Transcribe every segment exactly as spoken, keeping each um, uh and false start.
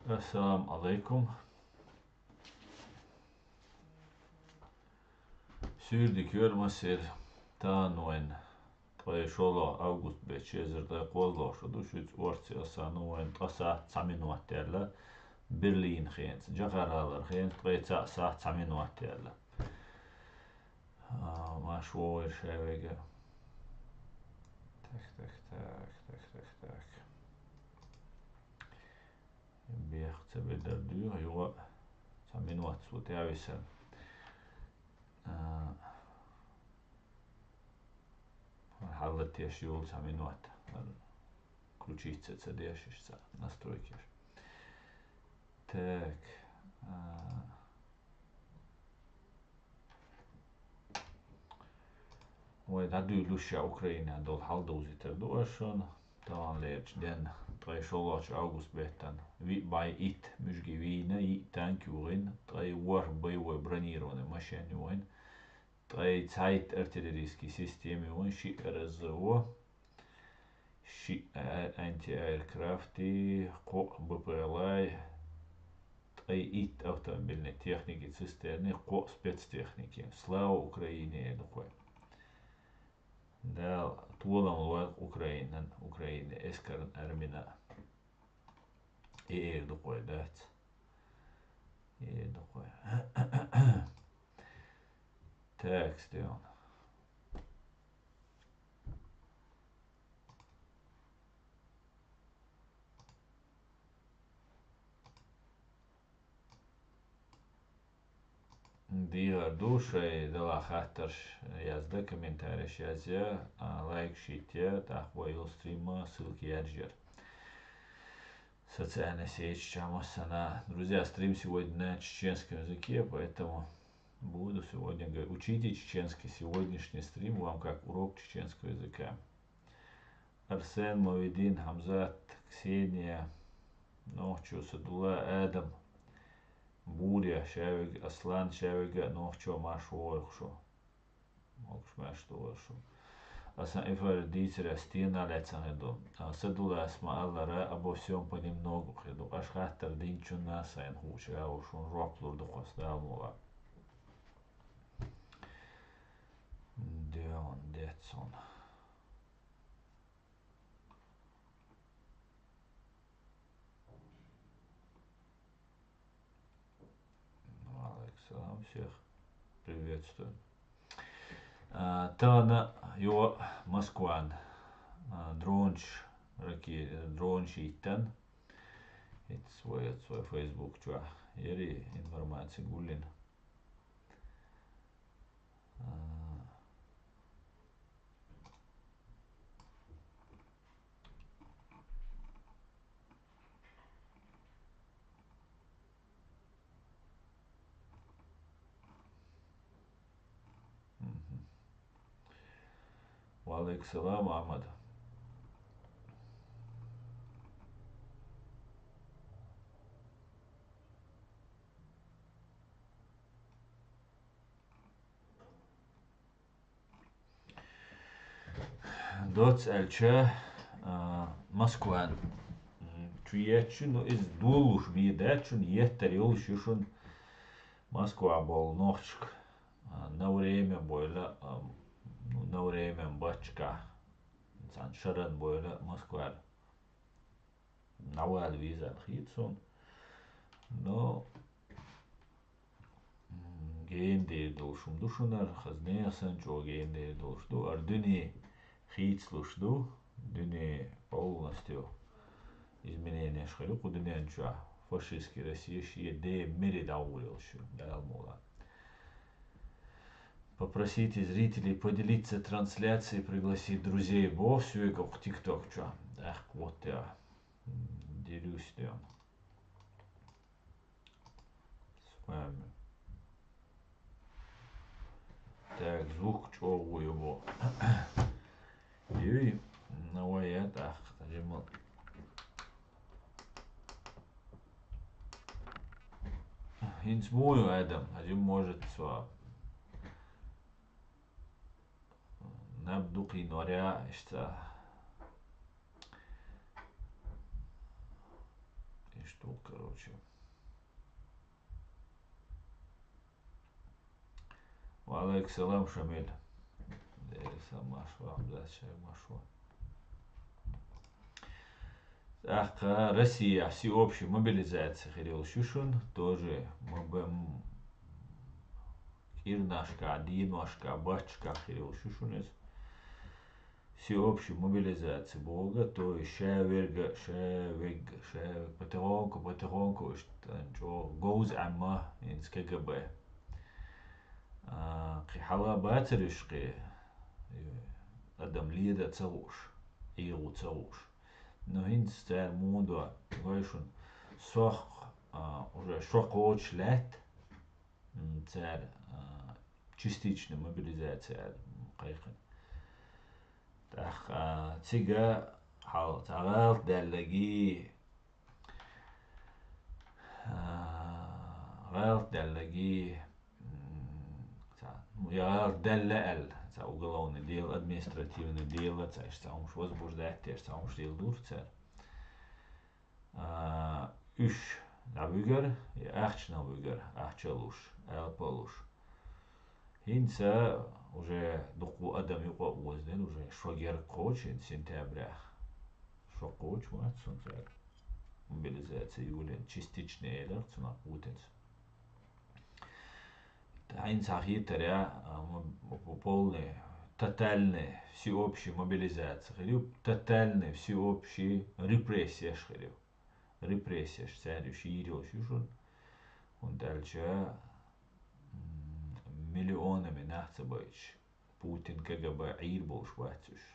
Ассаламу Ӏалайкум. Суьйре дика йойла массеран. Тахана вайн ткъе шолгӀа август бетта, ши эзар ткъе кхоалгӀа шо ду, шуьца орцах а санна вайн ткъа сахьт цхьа минот яьлла, Берлин хенца, Джакъа-гӀалара хенца ткъе цхьа сахьт цхьа минот яьлла. А, марша вогӀийла шоаш вайга. Так, так, так, так, так, так. Бехк ца бедар дуьйхьа, юха цхьа минот цу тӀе а висар. А, хьалла теш йолу цхьа минот. Включиться ца деш иштта настройкаш. Так. А, Вай дӀадуьйлуш ша Украинехь долу хьал довзийтар ду аш шуна. Таханлерчу денна, ткъе шолгӀачу август беттан, виъ бӀе итт муьжги вийна, йиъ танк юхийна, ткъе ворхӀ боевой бронированный машен юхийна, ткъе цхьайтта артиллерийский система юхийна, шиъ РСЗО, шиъ а-, антиаэркрафти, кхоъ БПЛА-й, ткъе итт автомобильный техники, цистерни, кхоъ спецтехники. Слава Украине, эр ду-кх вай. Дала толам лойла Украинан, Украинан эскарна, армина. И эр ду-кх вай, дац? И эр ду-кх вай. Так, Стион. Дехар ду, шайн делахь хаттарш язда, комментареш язъя, а, лайкаш йитта, тӀаккха вай йолу стриман ссылка яьржира. Социальная сеть чохь массанхьа. Друзья, стрим сегодня на чеченском языке, поэтому буду сегодня говорить. Учите чеченский. Сегодняшний стрим вам как урок чеченского языка. Арсен, Мовидин, Хьамзат, Ксения, нохчо Садулла, Адам, Буря, шаверг, Аслан, шаверг, нохчо марш вогӀийла шу. Могуш-маьрша вогӀийла шу. Аса эфир дийцарехь стенна лаьцна хир ду. А, Садуллас ма-аллара, обо всём понемногу хир ду. Аша хаттар динчунна сайна хууш а ву, шуна жоп лур ду-кх ас, Дала мукъалахь. Деон деццун. Ва Ӏалайкум салам, всех приветствую. А, тахана йо Москван, а, дронаш, раке-, дронаш йиттан. ХӀинца вай, вай Facebook чохь яри информаци гуллина. А, Мгм. Ва Ӏалайкум салам, Ахьмад. Доцца аьлча, а, Москва, м, чу етташ, ну, иза долуш бен дац шуна, еттар йолуш ю шуна Москва болу нохчашка, а, на время бойла, а, ну, на время бачка, цхьана шаран бойла Москвара. ДӀавала веза аьлла хета суна. Но, м, гена дер долуш хӀума ду шуна, хаза нехан санна чӀогӀа гена дер долуш ду, ара дуьне хийцалуш ду, дуьне полностью измененеш хир ю кху дуьнен чохь, фашистский Россия шен ден мери дӀагӀур йолуш ю, Дала мукъалахь. Попросите зрителей поделиться трансляцией, пригласить друзей. Бо соьга кху TikTok чу. Эх, вот я. Делюсь, да. С вами. Так, звук чӀогӀа ю бо. Юй, ну, вай, я так, жимал. ХӀинца муха ю, Адам? Хьажа, может, со наб дукхийна вара, иштта. И Что, короче. Ва алейкум салам, Шамиль. Дерриса, маршо, Абдас, шай, маршо. ТӀаккха Россия всеобщая мобилизация хир йолуш ю шуна, тоже МБМ, кӀирнашка, дийношка, бачка хир йолуш ю шуна иза. Всеобщая мобилизация бохург, то есть ша верг, ша вег, ша вег, потихоньку, потихоньку, иштта чӀогӀа говза Ӏемма, хӀинца КГБ. А, кхин хьала бацара уьш кхин, адам леда ца хууш, ӀийгӀу ца хууш. Ну, хӀинца цара муха до, гой шуна, сох, а, уже шо кхочуш лаьтта, м, цара, а, частичная мобилизация аьлла кхайкхина. ТӀаккха, а, цига хьал, цхьа гӀалат даьллагий, а, гӀалат даьллагий, м, цхьа, ну, я гӀалат даьлла аьлла, цхьа уголовное дело, административное дело, цхьа иштта цхьа хӀумаш возбуждать деш, цхьа хӀумаш леладора цара. А, уьш дӀавуьгар, и ахчанах вуьгар, ахча а луш, алапа а луш. ХӀинца уже дукха адам юкъа а озадина, уже шо герга кхочу хӀинца сентябрях. Шо кхочу вац цунца аьлла. Мобилизация июлен частичная элира цунах Путинца. ТӀаккха хӀинца хетарехь, а, м-, м-, полный, тотальный, всеобщий мобилизация хир ю, тотальный, всеобщий репрессияш хир ю. Репрессияш, цара уьш йийр йолуш ю шуна, хӀунда аьлча, м, миллионами нах ца байча, Путин, КГБ Ӏийр болуш бац уьш.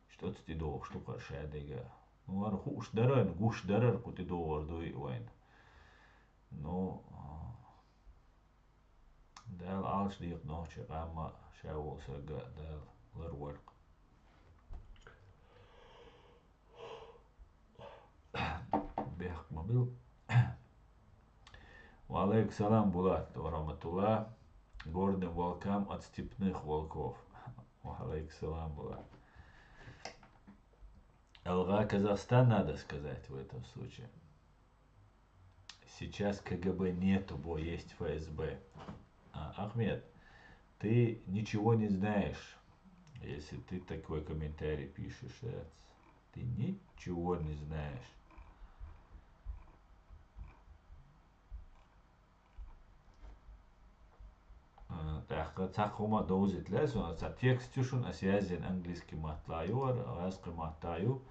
Иштта оцу тӀедогӀуш ду кхара шадерг а. Ну, хӀара хууш дара, гуш дара хӀара кху тӀедогӀур дуй вайна. Ну, а, Дала Ӏалаш дийкъа нохчий къам а, ша волу саг а Дала ларвойла-кх. Бехк ма бил. Ва алейкум салам, Булат, ва рахматуллах. Гордым волкам от степных волков. Ва алейкум салам, Булат. Алга Казахстан надо сказать в этом случае. Сейчас КГБ нету, бо есть ФСБ. А, Ахмед, ты ничего не знаешь, если ты такой комментарий пишешь, э, ты ничего не знаешь. А, тӀаккха цхьа хӀума довзийта лаьа суна, цхьа текст ю шуна, ас яздина английский маттахь ю, хӀара гӀазкхи маттахь ю.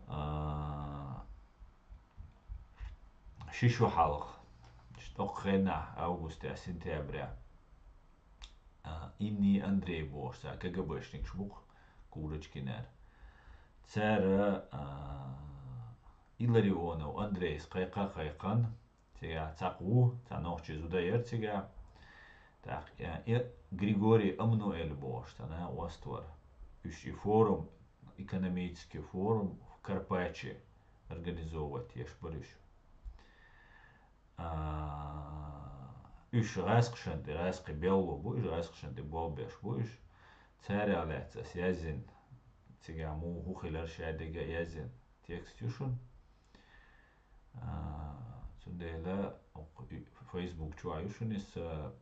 А, ши шо хьалха, тӀоккха хенахь, августехь, сентябрехь, а, Инни Андрей бохуш цхьа КГБшникаш бу-кх Курочкинера. Цара, а, Илларионов Андрейс кхайкха-кхайкхана, цигахь цхьаъ ву, цхьа нохчи зуда яра цигахь. ТӀаккха, э, Григорий Амнуэль бохуш цхьа накъост вара. Уьш и форум, экономический форум в Карпаччи организовывать еш бара уьш. А, уьш гӀазкхашна тӀе, гӀазкхи белло бу уьш, гӀазкхашна тӀе болх беш бу уьш. Царах лаьцна ас яздина, цигахь муха хӀу хилар шадерг а яздина текст ю шуна. А, цундела окху и-, Facebook чохь ю шуна иза,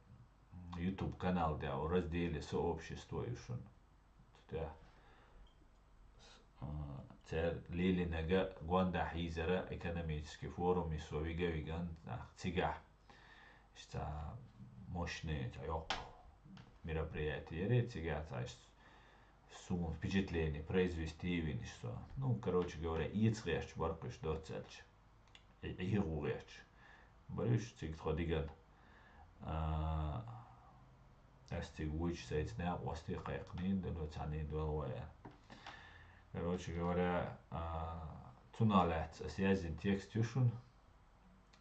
м, YouTube канал тӀехь, разделе сообщество ю шуна. Цу тӀехь, с-, а, церан лелийнарг гондахь хьийзара экономический форум, и со вига-виган, нах цигахь. Иштта цхьа мощный, цхьа йоккха мероприятие яра, цигахь цхьа иштта суна впечатление произвести вина иштта со. Ну, короче говоря, эца гӀерташ бара-кх уьш доцца аьлча. И, и гӀу гӀерташ бара уьш цига тхо диган. А, ас цига вуьйчу сайца накъостий кхайкханийн, дало цхьанний дол вай аьлла. Короче говоря, а, цунах лаьцна ас яздина текст ю шуна,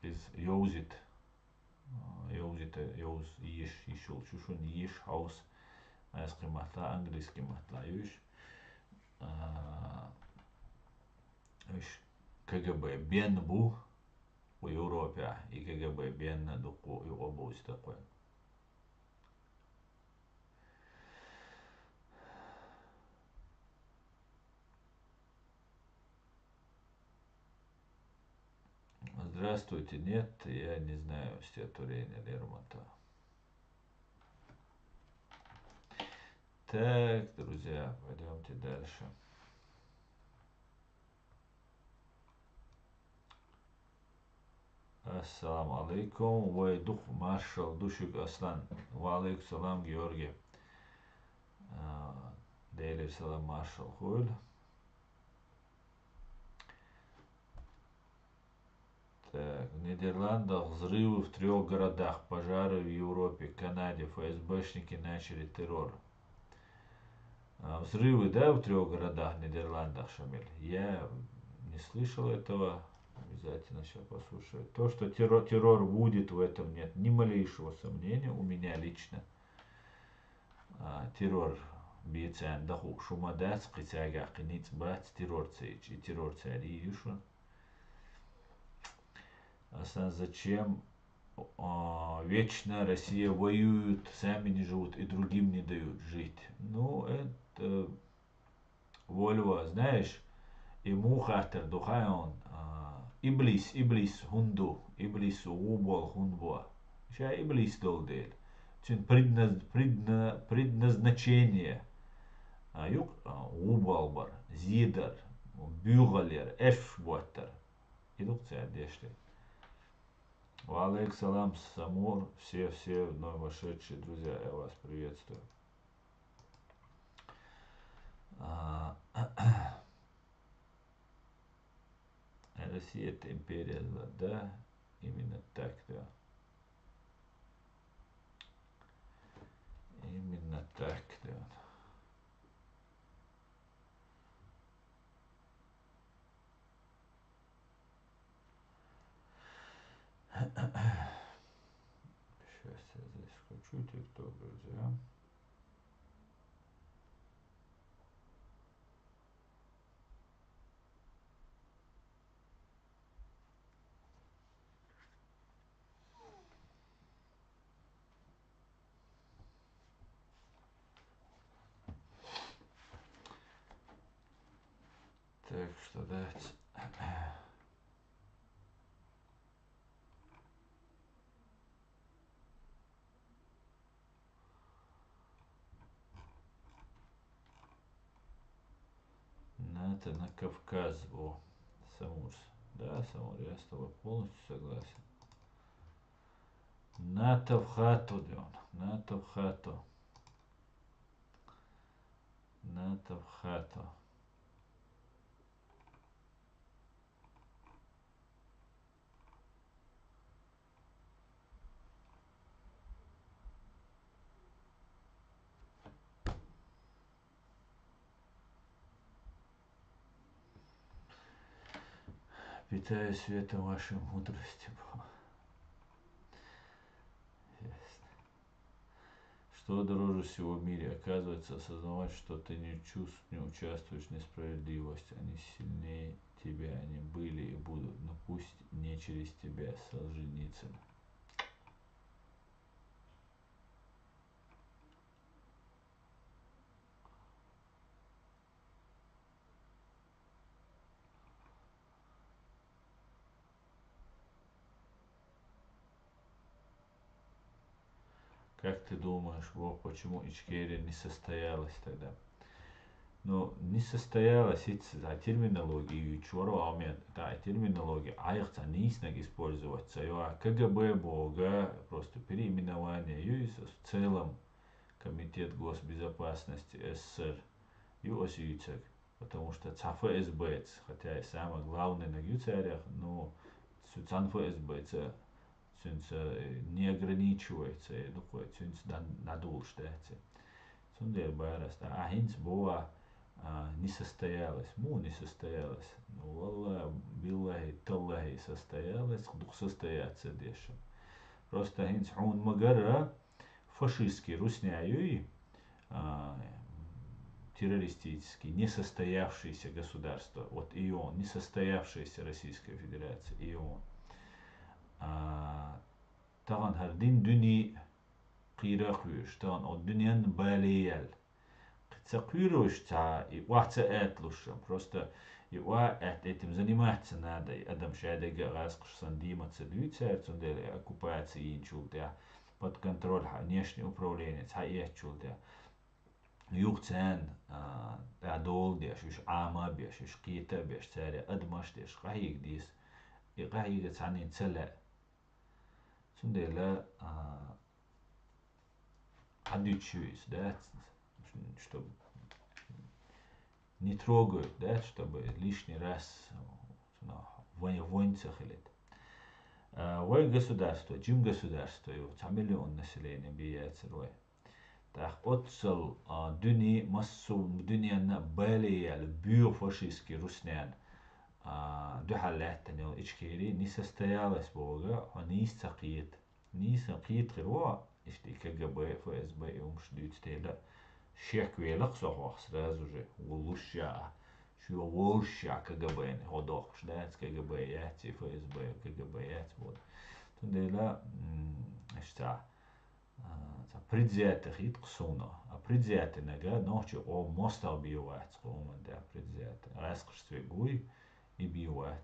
иза йовзийта. А, йовзийта, йовза, йиш, йиш йолчу шуна йиш хьовса, айскхи маттахь, английский маттахь ю уьш. А, уьш КГБ бен бу, кху Европехь, и КГБ бенна ду кху юкъа бовзийта кхуьнан. Здравствуйте. Нет, я не знаю стихотворение Лермонтова. Так, друзья, пойдемте дальше. Ассаламу алейкум. Вай дукха маршал ду шуьга, Аслан. Ва алейкум салам, Георгий. А, Делера салам, маршал хуьлда. Так, в Нидерландах взрывы в трёх городах, пожары в Европе, Канаде, ФСБшники начали террор. А, взрывы, да, в трёх городах в Нидерландах, Шамиль? Я не слышал этого. Обязательно сейчас послушаю. То, что террор, террор будет, в этом нет ни малейшего сомнения у меня лично. А, террор бийца даху шума дац, кхицага кхиниц бац, террор цейч, и террор цари юшун. Аслан, зачем, а, вечно Россия воюют, сами не живут и другим не дают жить? Ну, это волево, знаешь, и муха тер духайон, а, иблис, иблис хунду, иблис убол хунбо. Ша иблис дол дел. Цин предназ-, предна-, предназначение. А, юк, а, убол бар, зидар, бюгалер, эш буаттар. Идук ця дешли. Ва алейк салам, Самур. Все, все вновь вошедшие друзья, я вас приветствую. А, Россия — это империя зла, да? Именно так, да. Именно так, да. Сейчас я здесь включу TikTok, друзья. Так что дальше. НАТО на Кавказ, во, Самурс. Да, Самур, я с тобой полностью согласен. НАТО в хату, Дион, НАТО в хату. НАТО в хату. Питаюсь светом вашей мудрости, Бог. Ясно. Что дороже всего в мире? Оказывается, осознавать, что ты не чувств-, не участвуешь в несправедливости. Они сильнее тебя, они были и будут, но пусть не через тебя, Солженицын. Как ты думаешь, Вов, почему Ичкерия не состоялась тогда? Ну, не состоялась, ит за терминологию чуро, а мен, да, терминология, айхца ниснаг использовать, ца, ё, а КГБ бога, просто переименование, ю, и с-, в целом Комитет госбезопасности СССР, ю, оси юцаг. Потому что ца ФСБ, хотя и самый главный на юцарях, но цу-, цан ФСБ, ца, цунца, э, не ограничивается, э, дукой, цунца дан-, надул штатцы. Цундер барас, да, а хинц боа, а, не состоялась. Му не состоялась. Ну, валла, биллахи, таллахи, состоялась, дух состояться дешем. Просто хинц хун магара, фашистский русня юй, а, террористический, несостоявшееся государство, вот и он, несостоявшаяся Российская Федерация, и он. А, таган хар дин дуни кхира хуьш, таган о дунен балиял. Кхица кхуьруш ца, и ваца этлуш. Просто И ва этим заниматься надо, и адам шадега гӀаскхаш сан диймаца дуьйцар, цундела и оккупация йинчул тӀехь, под контроль хьа, внешний управление цхьаэцчул тӀехь. Юха царна, а, тӀа дола деш, уьш Ӏама беш, уьш кхета а беш, царе адамаш деш, къахьега дийс, и къахьега цхьаннен ца лаьа. Цундела, а, хьадуьтчу иза, да, чтобы не трогают, да, чтобы лишний раз, ну, вонь, вонь ца хилит. А, вай государство, жим государство ю, цхьа миллион население бе яцар вай. ТӀаккха оццал, а, дуьне, массо а дуьненна бале яьлла, боьха фашистский руснен, а, дуьхьал лаьттан йолу Ичкери не состоялась бохург, хьо нийса ца кхета. Нийса кхета хир ву, иштта и КГБ, ФСБ и хӀумаш дуьйцу дела, шек велакх со хьох сразу же, ву луш а, шо волуш а КГБ-н хьо дохкуш дац, КГБ яц, и ФСБ, КГБ яц боху. Цундела, м, аша ца, а, ца предвзятый хит-кх суна. А предвзятый нага нохчи къо мостагӀа бийр вац, къоман тӀехь предвзятый. ГӀаскхашца вег вуй, и бийр вац.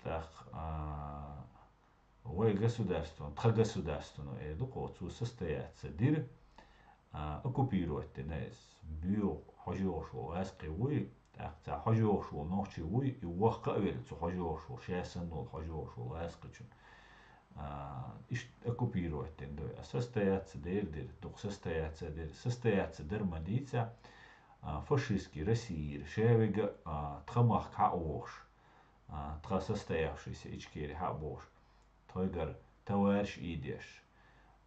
ТӀаккха, а, вай государство, тхан государство, ну, эр ду кхо, цо состояться дира, а, оккупировать дина иза. Боьха хьожа йогӀуш волу гӀаскхи вуй, тӀаккха цхьа хьожа йогӀуш волу нохчи вуй, и воккха а велла, цу хьожа йогӀуш волу, шен санна волу хьожа йогӀуш волу гӀаскхичун. А, иштта оккупировать дина ду. А состояться дер дира, дукха состояться дира. Состояться дара ма дийца, а, фашистский Россия йира, ша вега, а, тхан махка хьа а вохуш. А, тхан состоявшийся Ичкери хьа а бохуш, тхойгара товарищ ийдеш,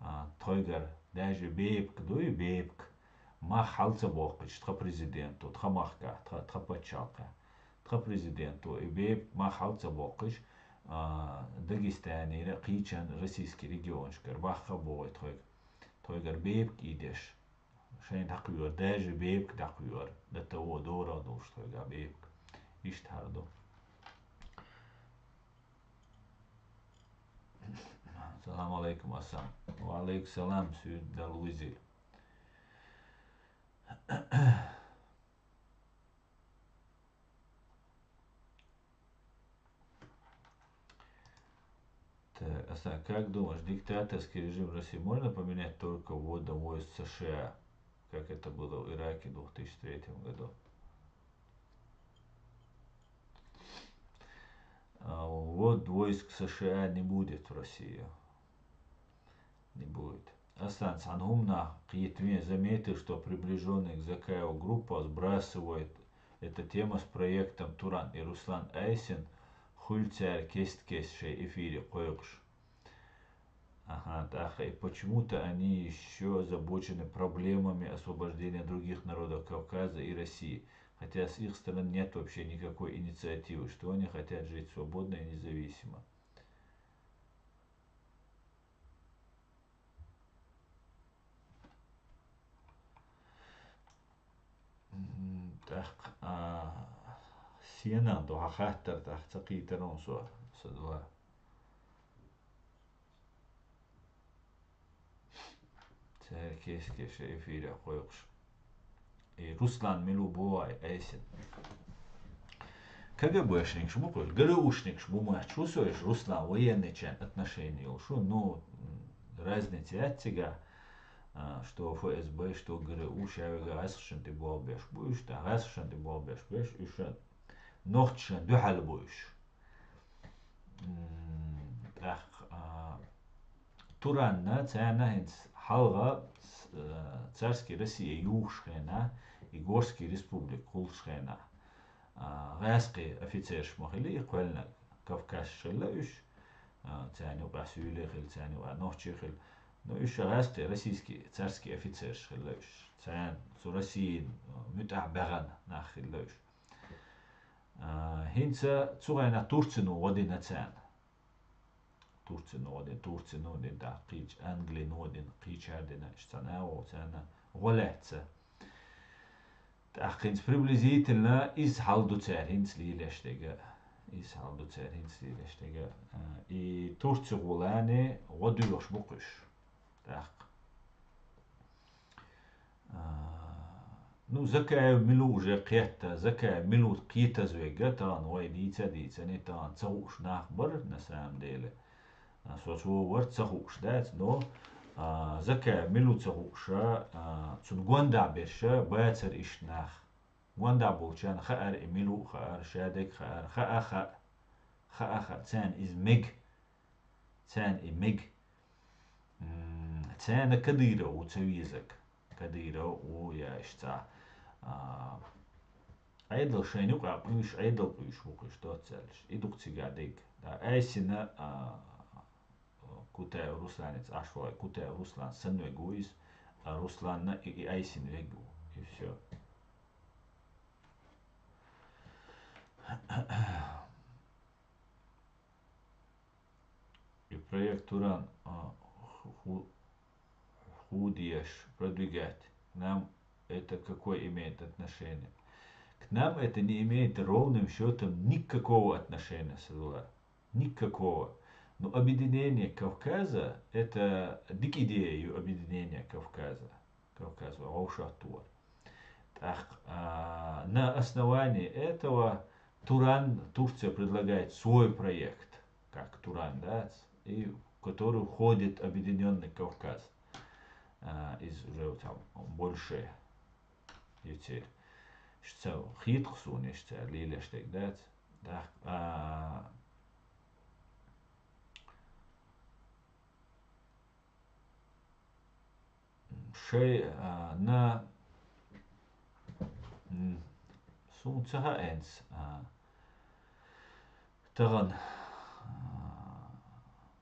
а, тхойгара даже бепка дуй, бепка, мах хьал ца боккхуьйтуш тхан президенто, тхан махка, тхан, тхан пачхьалкха, тхан президенто, и бепка мах хьал ца боккхуьйтуш, а, Дагестанера, кхечан российский регионашкара бахка а бохуьйту тхойга, тхойгара бепка ийдеш. Шайна дӀакхоьхьура, даже бепка дӀакхоьхьура. ДТО дорагӀа долуш тхойга бепка. Иштта хӀара ду. Салам алейкум, Асан. Ва алейкум салам, суьйра Далла визийла. Так, Асан, как думаешь, диктаторский режим России можно поменять только вводом войск США, как это было в Ираке в двух тысячи третьем году? А, ввод войск США не будет в России. Не будет. Асан, цхьана хӀуманах кхетавен, заметил, что приближённые к Закаеву группа сбрасывает эта тема с проектом Туран и Руслан Айсин, хуьлу цара кест-кест шайн эфире кхойкхуш. Ага, тӀаккха и почему-то они ещё озабочены проблемами освобождения других народов Кавказа и России, хотя с их стороны нет вообще никакой инициативы, что они хотят жить свободно и независимо. Мгм, тӀаккха, а, сенах ду хьан хаттар, тӀаккха ца кхийтира хьуна со, сан дуьхьа. Цара кест-кест эфире кхойкхуш. И Руслан мила ву боху айсина. КГБшникаш бу кхуьш, ГРУшникаш бу моьттуш ву со уьш, Руслан, военный чайн отношение йолуш ву. Ну, м, разница яц цигахь, а, что ФСБ, что ГРУ, ша веган гӀаскхашна тӀе болх беш бу уьш, тӀаккха гӀаскхашна тӀе болх беш беш, уьш нохчашна дуьхьал бу уьш. М, тӀаккха, а, Туранна царна хӀинца хьалха, с-, а, царский Россия юхуш хенахь, и Горский республика хуьлуш хенахь, а, гӀаьскхи офицерш ма хили и кхоьллинарг, кавказцаш хилла уьш, а, царна юкъахь суьйле хилла, царна юкъахь нохчий хилла. Ну, уьш гӀаьскхи, российский, царский офицерш хилла уьш. Царна цу Россин, а, муьтӀахь баьхна нах хилла уьш. А, хӀинца цу хенахь Турцино гӀо дина царна. Турцино гӀо дина, Турцино дина, тӀаккха кхечу Англино дина, кхечара дина, иштта цхьана агӀор царна гӀо лаьцна. ТӀаккха хӀинца приблизительно иза хьал ду цара хӀинца лелаш дерг. Иза хьал ду цара хӀинца лелаш дерг. А, и Турци гӀолане гӀо доьхуш бу кхуьш. ТӀаккха. А, Ну, Закаев мила ву уже кхетта, Закаев мила ву кхетаза вега, тахана вай дийца а дийцина, тахана ца хууш нах бара, на самом деле. А, со цо вар ца хууш дац, но, а, Закаев мила ву ца хууша, а, цунна гондахьа берша бацар иштта нах. Гондахьа болчарна хаьара и мила ву хаьара, шадерг хаьара, хаа хаа, хаа хаа, царна иза мега. Царна и мега. М, царна Кадыров ву ца везаг. Кадыров ву я иштта, а, Ӏедал шайна юкъа къуьйш, Ӏедал къуьйш ву кхуьш доццалаш. И дукха цига дег. Да, айсина, а, Кутаев Русланица Ӏаш валай, Кутаев Руслан санна вег ву иза, а Русланна и, и айсина вег ву. И всё. И проект «Туран», а, ху-, ху-, худеш продвигать. К нам это какое имеет отношение? К нам это не имеет ровным счётом никакого отношения, Садула. Никакого. Но объединение Кавказа, это дика идея, объединение Кавказа. Кавказ вовшахтур. Так, а, на основании этого Туран, Турция предлагает свой проект, как Туран, да, и в который входит Объединённый Кавказ, а, из уже там больше юцер. Что хит хсунишца лилеш так, да. Так, а, шай, а, на, м, сун ца хаьнца, а, тахана, а,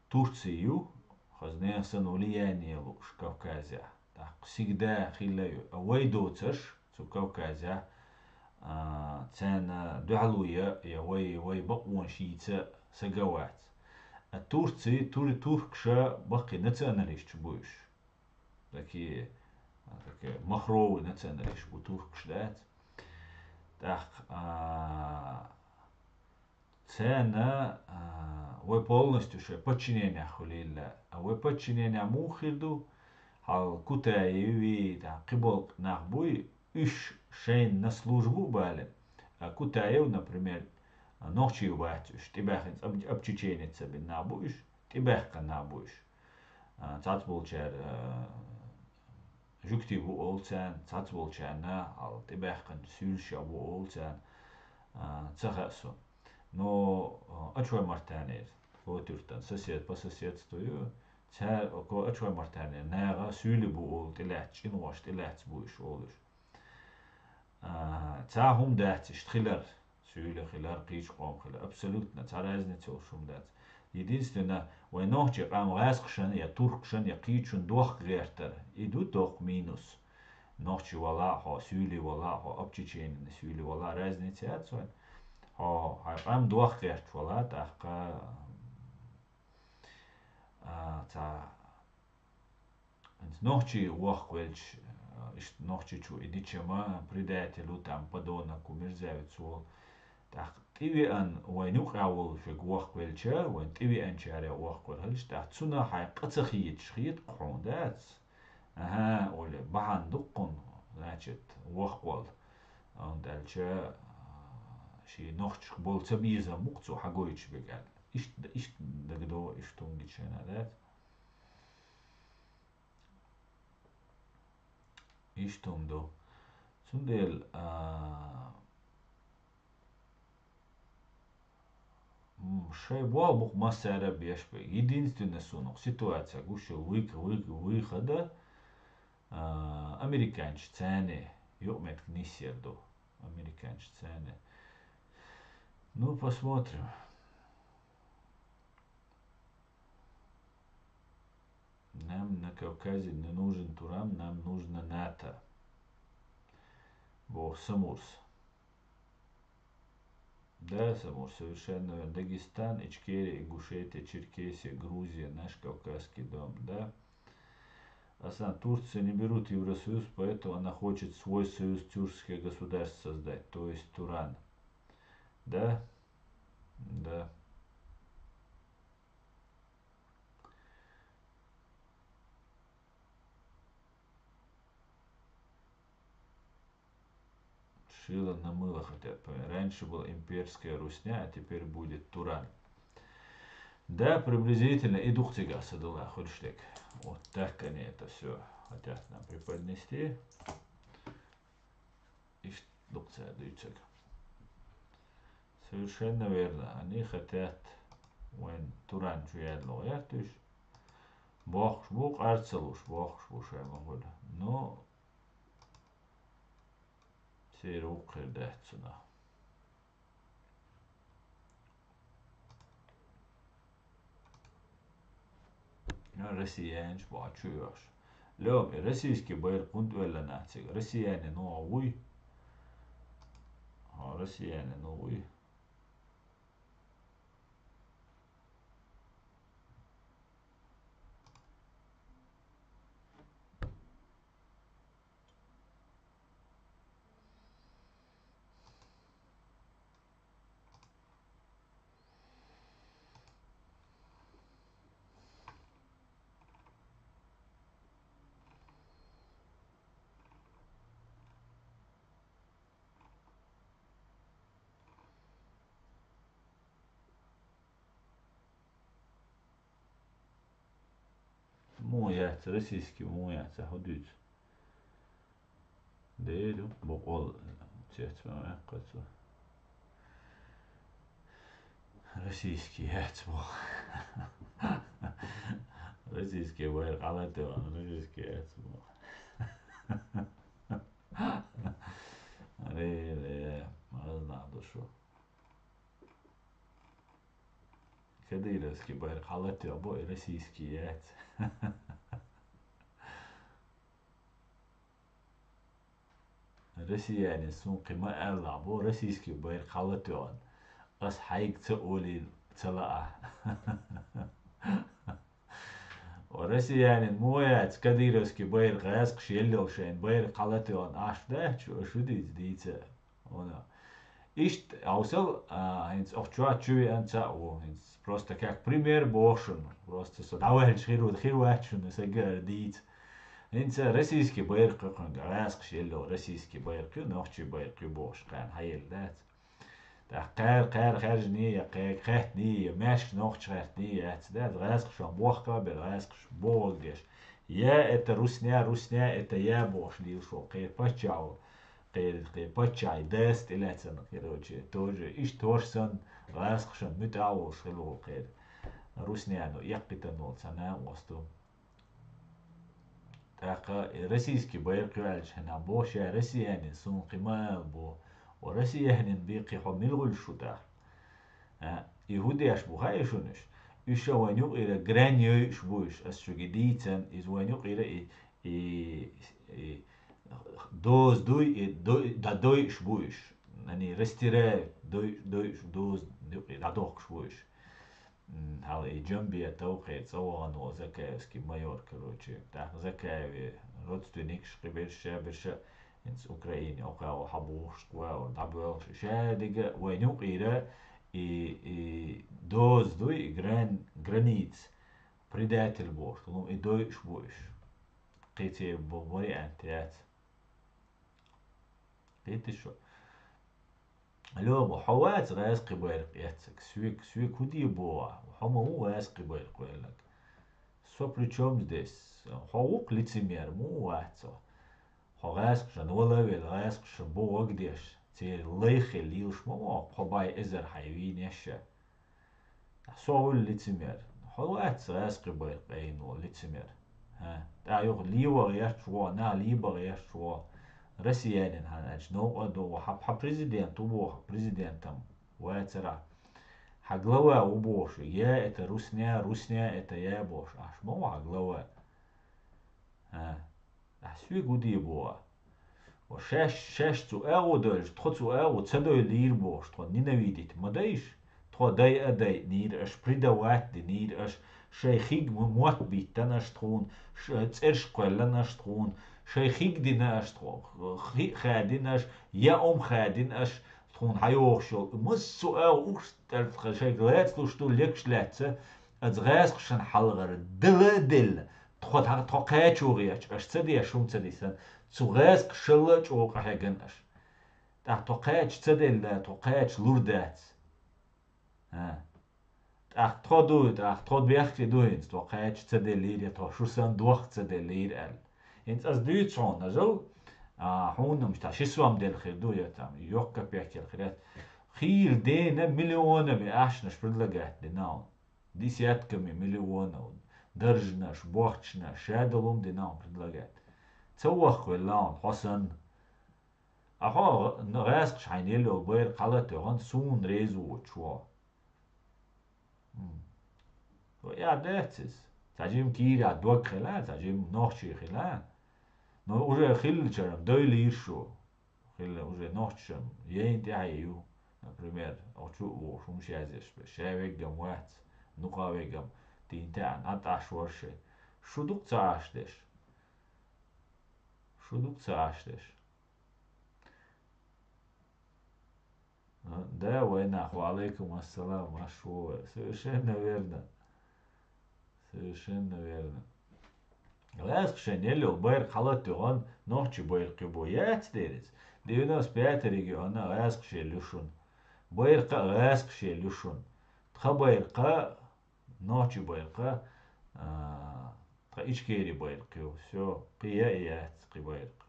Турци ю, хаза нехан санна влияние луш Кавказе. Так, всегда хилла ю. А вай доцаш, цу Кавказе, а, царна дуьхьало я, я вай, вай бакъонаш йийца сага вац. А Турци, тур-, туркаша баккхий националисташ бу уьш. Такие, а, такие махровые националисташ бу туркаш, дац. Так, а, царна, а, вай полностью шоай подчиненехь хуьлийла. А вай подчиненехь муха хир ду? Хьал Кутаеви, тӀаккха кхиболу нах буй, уьш шайна на службу а бале. А Кутаев, например, нохчий вац уьш, тӀебаьхкина, об-, обчеченец ца бина нах бу уьш, тӀебаьхкина нах бу уьш. А, цхьацболчара, а, жуьгтий бу олу царна, цхьацболчарна, хьал тӀебаьхкина суьйлашех бу олу царна, а, ца хаьа суна. Но, а, Ачой-Мартанера, Лотуьртан сосед по соседству ю, цара, ко-, Ачой-Мартанера наха суьйлий бу олу тӀелаьцна, чӀиногӀаш тӀелаьцна бу уьш олуш. А, цхьа хӀума дац иштта хилар, суьйлий хилар, кхечу къоман хилар. Абсолютно цхьа разница йолуш хӀума дац. Единственное, вайн нохчийн къам гӀазкхашна я туркашна я кхечунна дохка гӀертар. И ду доккха минус. Нохчий вала а хьо, суьйлий вала а хьо, обчеченина суьйлий вала а, разница яц вайн. Хьо хьайн къам дохка гӀерташ вала, тӀаккха, а, цхьа ХӀинца нохчий вохкавелча, иштта Нохчийчу и дича ма предатель ву, там, подонок ву, мерзавец ву. ТӀаккха тӀевеана вайна юкъахь волуш верг вохкавелча, вайна тӀевеанчарех вохкавелла хилча, тӀаккха цунах хьайн къа ца хеташ хета-кх хьуна, дац? Аха, олий, бахьана ду-кх кхунна, значит, вохкавала. ХӀунда аьлча, шен нохчашка болу цабезам бу-кх цо хьагойтуш берг аьлла. Иштта, иштта дагадогӀу иштта хӀума гича шайна, дац? Иштта хӀума ду. Цундела, а, м, шайн болх бу-кх массара а беш берг. Единственное, суна-кх ситуация гуш йолу вуьйк-, вуьйк-, вуьйхада, а, американчу царна юкъаметтиг нисъяр ду. Американчу царна. Ну, посмотрим. Нам на Кавказе не нужен Туран, нам нужно НАТО. Боху Самурс. Да, Самур, совершенно верно. Дагестан, Ичкерия, Ингушетия, Черкесия, Грузия, наш Кавказский дом, да. Асан, Турция не берут Евросоюз, поэтому она хочет свой союз тюркское государство создать, то есть Туран. Да? Да. Жила на мыло хотят поменять. Раньше была имперская русня, а теперь будет Туран. Да, приблизительно, и дух цига садула худштек. Вот так они это все хотят нам преподнести. Ишт дух ца дуйцаг. Совершенно верно. Они хотят вайн Туран чуядло яртуш. Бохш бу, къарцалуш, бохш бу шема хула. Но сер укхир дацуна. Россиянч бачу ёш. Лём, российский байр кунт велла нацик. Россияне но уй. А, россияне но уй. Му яц, российский му яц, а худуц. Деду, бокъол, цец ма къацу. Российский яц бо. Российский байр къалатева, российский яц бо. Аре, аре, мазна душу. Кадыровский байр къалатева бо, и российский яц. Россияне сун къима алла бо, российский байр къалатева. Ас хайг ца оли ца лаа. О, россиянин му яц, кадыровский байр гъаскъ шеллел шайн, байр къалатева аш да, чу, шу диц, дица. Она. Ишт, авсал, а, хинц охчуа чуви анца, о, хинц просто как пример бошун. Просто со давай хиру, хиру ачун, са гар диц. Хинц российский байр къыкъын, гъаскъ шеллел, российский байр къы, нохчи байр къы бош, къан хайел дац. Та къар, къар, харжни, я къе, къетни, я мяш нохч къетни, я ц, да, гъаскъ шон бохка бер, гъаскъ ш-, бог деш. Я это русня, русня это я бош, лил шо, къе пачау. Къе, къе пачай, даст, илацан, короче, тоже, иш торсан, гъаскъ шон мутау шилу къе. Русняну, якъитанул, цана, осту. Тахъа, э, российский байр къюалч хана бо, ша россиянин сун къимал бо. О россиянин би къихо милгъул шута. А, и худеш бу хай шунуш. Иша ванюк ира грань йойш буш, ас шуги дийцан, из ванюк ира и, и, и доз дуй, и дой, да дойш буш. Они растирают, дой, дойш, доз, нюк и да дохш буш. М, хьал и Джамбия тав кхе цӀа вагӀан ва Закаевский майор, короче. ТӀаккха Закаеве родственникаш кхы берша, берша, хӀинца Украине, окхао хьабухуш кхуаур, дӀабоьлхуш. Ша дига вайн юкъера и, и доз дуй, и гран-, границ, предатель бохуш, лум и дойуш бу уьш. Кхин цхьа бо-, вариант яц. Кхетий шу? Лёма, хьо вац гӀаьз кхин байракх эццаг? Соьг, соьг хӀун де боху? Хьо ма ву гӀаьз кхин байракх веллаг. Со при чём здесь? Хьо ву-кх лицемер, ма ву вац хьо. Хьо гӀаьзкхашан вала а велла, гӀаьзкхашан боху деш, церан лайх хила лелаш ма ву хьо, кхо бӀе эзар хьайн вийнеш а. Со вуьлла лицемер. Хьо вац гӀаьзкхи байракх айна волу лицемер. ХӀа, тӀаккха юха лийва гӀерташ ву, нах лийба гӀерташ ву. Россиянин хьан аьлча, новкъа а догӀу, хьан, хьан президент ву боху, президентом вацара. Хьан глава ву бохуш, я это русня, русня это я бохуш. Ахьа ма ву хьан глава. ХӀа. Ахьа соьга хӀун де боху? Ва шаьш, шаьш цу агӀо дойлаш, тхо цу агӀо ца дойла лийр бохуш, тхо ненавидеть ма дайша. Тхо дай а дайнийра аша, предавать динийра аша, шайн хиг м-, мотт биттана аша тхуна, ш-, цӀерш кхоьллана аша тхуна, шайн хиг дина аша тхо, хи-, хадина аша, яа ум хадина аша тхуна хьайохуш йолу. Массо а агӀо уьш тӀе тхан шайга лацалуш ду, лекаш лаьцна, аса гӀаьзкхашна хьалхара дала а делла, тхо, тхо кхачо гӀерташ, аша ца деш хӀума ца дисана, цу гӀаьзкхашалла а чӀогӀа къахьегна аша. тӀаккха тхо кхача ца делла, тхо кхача лур дац. ХӀа. ТӀаккха тхо ду, тӀаккха тхо бехке ду хӀинца, тхо кхача ца деллийра, я тхо шу санна дохка ца деллийра аьлла. ХӀинца ас дуьйцу хьуна, ажал, а, хьуна-м тха ши сом делла хир ду, я там, йоккха капек делла хир яц. Хийла дена миллионами ахчанаш предлагать дина хьуна. Десятками миллионов, даржнаш, бохчнаш, шадолу хӀума дина хьуна предлагать. Ца ваххавелла хьуна, хьо санна. А хьо гӀ-, гӀаскхаша хьайна елла йолу байракх хьала а тоьхна, суна реза воцуш ву. М. Ва я дац иза. Цхьа жима кийра дог хила, цхьа жима нохчий хила. Но уже хиллачара дойла йира шу. Хилла уже нохчашна яйна тӀаьхье ю. Например, оцу чу а ву хӀумаш язъеш бен. Ша веггам вац, нукъа веггам, дийна таьӀна, Ӏа тӀаш вара шен. Шу дукха ца Ӏаш деш. Шу дукха ца Ӏаш деш. А, да, вайнах, ва алейкум ассалам, марш ву вай. Совершенно верно. Совершенно верно. ГӀаскхашна елла йолу байракх хьала а тоьхна, нохчий байракх ю бу яц дерриг. Девяносто пятый региона гӀаскхаша елла ю шуна. Байракх а гӀаскхаша елла ю шуна. Тхан байракх а, нохчий байракх а, а, тхан Ичкери байракх ю. Всё, кхин яа яц кхин байракх.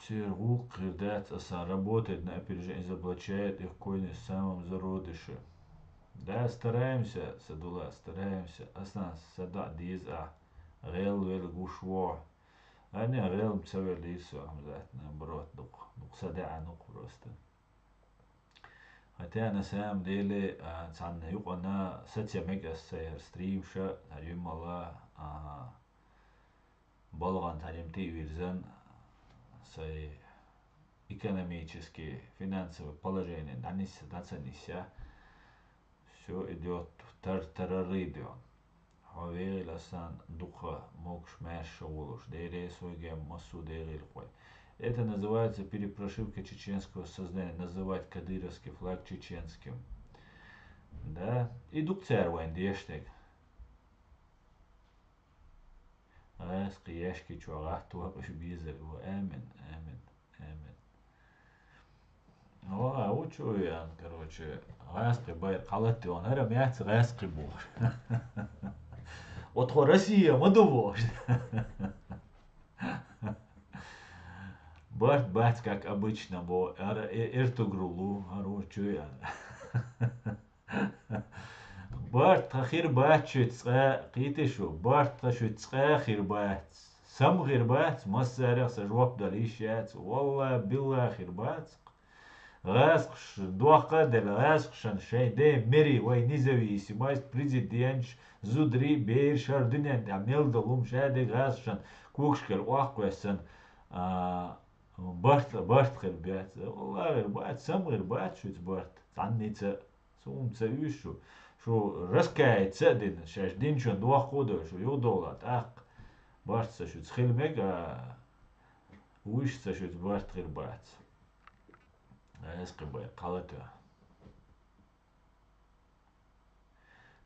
Церан гӀуллакх хир дац, аса работает на опережение, иза облачает их в кознь в самом зародыше. Да, стараемся, Садулла, стараемся. Аса сан дӀа деза ахь, гӀелвелла гуш ву. Аьнна, гӀелма ца веллий со, Хьамзат, наоборот, дукха, дукха са деана ву-кх просто. Хотя, на самом деле, а, цхьанна юкъана саца мега аса сайхьара стримша, хӀара юьмала, а, балгӀан тӀе хӀара юьмтий вирзан, сай экономически, финансовый положение дӀанисса, дӀа ца нисса. Всё идёт тар-, тарарий доьгӀна. Хьо вегӀийла асан дукха могуш-маьрша волуш, Деле сойгем массо а дегӀийла хой. Это называется перепрошивка чеченского сознания, называть кадыровский флаг чеченским. Да? И дукха цара вайн дешнарг. ГӀаскхи яьшки чохь гӀатта вакъуш безар ву. Амин, амин, амин. Ва, ву чу веана, короче, гӀаскхи байракх хьала а тоьхна, хӀара меца гӀаскхи бохуш. Вот тхо Россия ма ду бохуш. Барт бац, как обычно, бо, ара, э, Эртугрулу, хӀара ву чу веана. Барт тхан хир бац шуьца цкъа, кхийти шу, барт тхан шуьца цкъа хир бац. Сама хир бац, массарех сан жоп дала йиш яц, валла, билла хир бац. ГӀаскхаш дохка а делла, гӀаскхашна шайн ден мери, вай независимость, президенташ, зударий, бераш, хӀара дуьнен тӀехь мел долу хӀума шадерг гӀаскхашна когашкара охьакхоьссина, а, барт, барт хир бац. Валла хир бац, сама хир бац шуьца барт, цхьанница а. Суна ца уьйш шу. Шу раскаяться а дина, шаьш динчун дохко а дой, шу юхадовла тӀаккха. Барт ца шуьца хила мега, а, вуьйш ца шуьца барт хир бац. Эскъи бай, кхалатоь.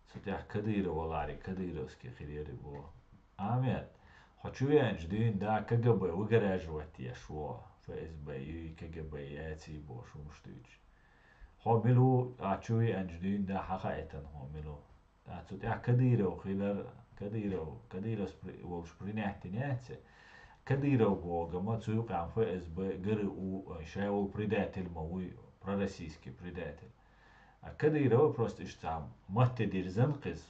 Цу тӀехь Кадыров валаре, Кадыровский хир яри бо. Ахьмед, хьо чу веанчу дуьйна да КГБ выгораживать еш во, ФСБ юй, КГБ яций бо, шумаш дуьйцуш. Хьо мила ву, а чу веанчу дуьйна да хьан хаийтина хьо мила ву? Ткъа цу тӀехь Кадыров хилар, Кадыров, Кадыровс при-, волуш принять дина яц. Кадыров боху гама цу юкъахь ФСБ, ГРУ, ой, шай волу предатель ма вуй, пророссийский предатель. А Кадыров просто иштта цхьа матте дирзан кхиза,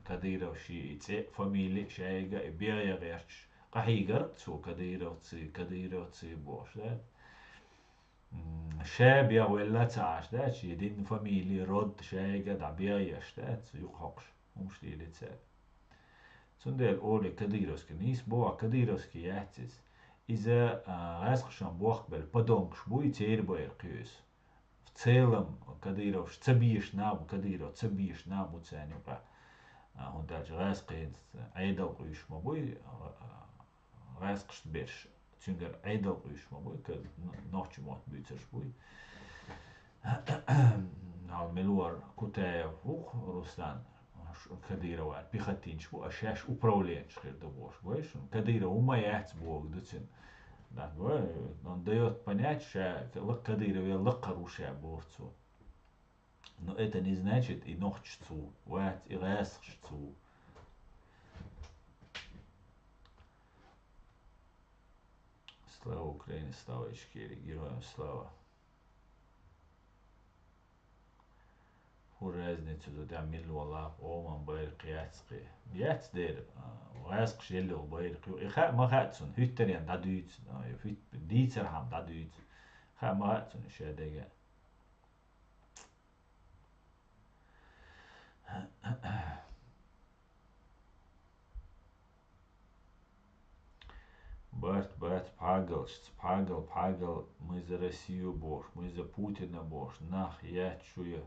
Кадыров ши и цӀе, фамили шайга и бегӀе гӀерташ, къахьийгар цо кадыровцы, кадыровцы бохуш, да? М, ша бегӀ велла ца Ӏаш дац, и дин, фамили, род шайга дӀабегӀ еш дац, юкъахьокхуш хӀумаш лели цара. Цундела оле Кадыровский нийса боху, Кадыровский яц иза. Иза, а, гӀаскхашан бохкабелла подонкаш буй, церан байракх ю иза. В целом, Кадыровш ца беша нах бу, Кадыров ца беша нах бу царна юкъахь. А, хӀунда аьлча гӀаскхий хӀинца Ӏедал къуьйсуш ма буй, а, гӀаскхашца берш. Цуьнгара Ӏедал къуьйсуш ма буй, ка-, н-, нохчийн мотт буьйцурш буй. Хьал мила вара Кутаев ву-кх Руслан, ш-, Кадыров вара пехотинцаш бу, а шаьш управленцаш хир ду бохуш, бой шуна? Кадыров ву ма яц боху ду цуьнан. ДӀа-, бой, он даёт понять, ша, ла-, Кадырове лакхара ву ша боху цо. Но это не значит, и нохчаша цо ву, вац и гӀаьскхаша цо ву. Слава Украине, слава Ичкерии, героям слава! ХӀун разница ду, тӀехь мила валахь, Ӏоман байракх яц кхин. Яц дера, а, гӀаьскхаша елла йолу байракх ю. И хаа ма хаьа цунна, хӀуьттаренна дӀадуьйцу, а, хӀуьт-, дийцархьама дӀадуьйцу. Хаа ма хаьа цунна и шадерг а. Барт бац пхьагалшца, пхьагал, пхьагал, мы за Россию бохуш, мы за Путина бохуш, нах яц шуьга,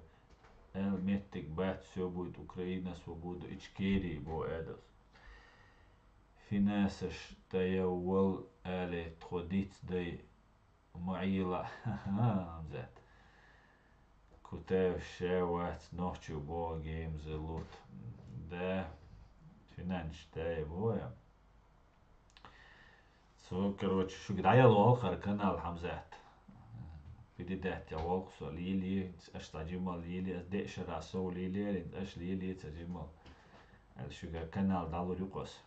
аьлла меттиг бац, всё будет Украина, свобода, Ичкерия, боху Ӏедалс. Финансаш тӀаяввал, алий, тхо диц дай, ма Ӏийла, Хьамзат. Кутаев ша вац нохчо боху, геймза лут. Да, финансаш тӀаяввал. Цо, короче, шуьга дӀаялаволу хӀара канал, Хьамзат. Передать ян волу со, лелае, аша цхьа жимал лелае, аса деа шарахь сов лелаелла, аша лелае цхьа жимал. Аьлла шуьга канал дӀалур ю-кх аса.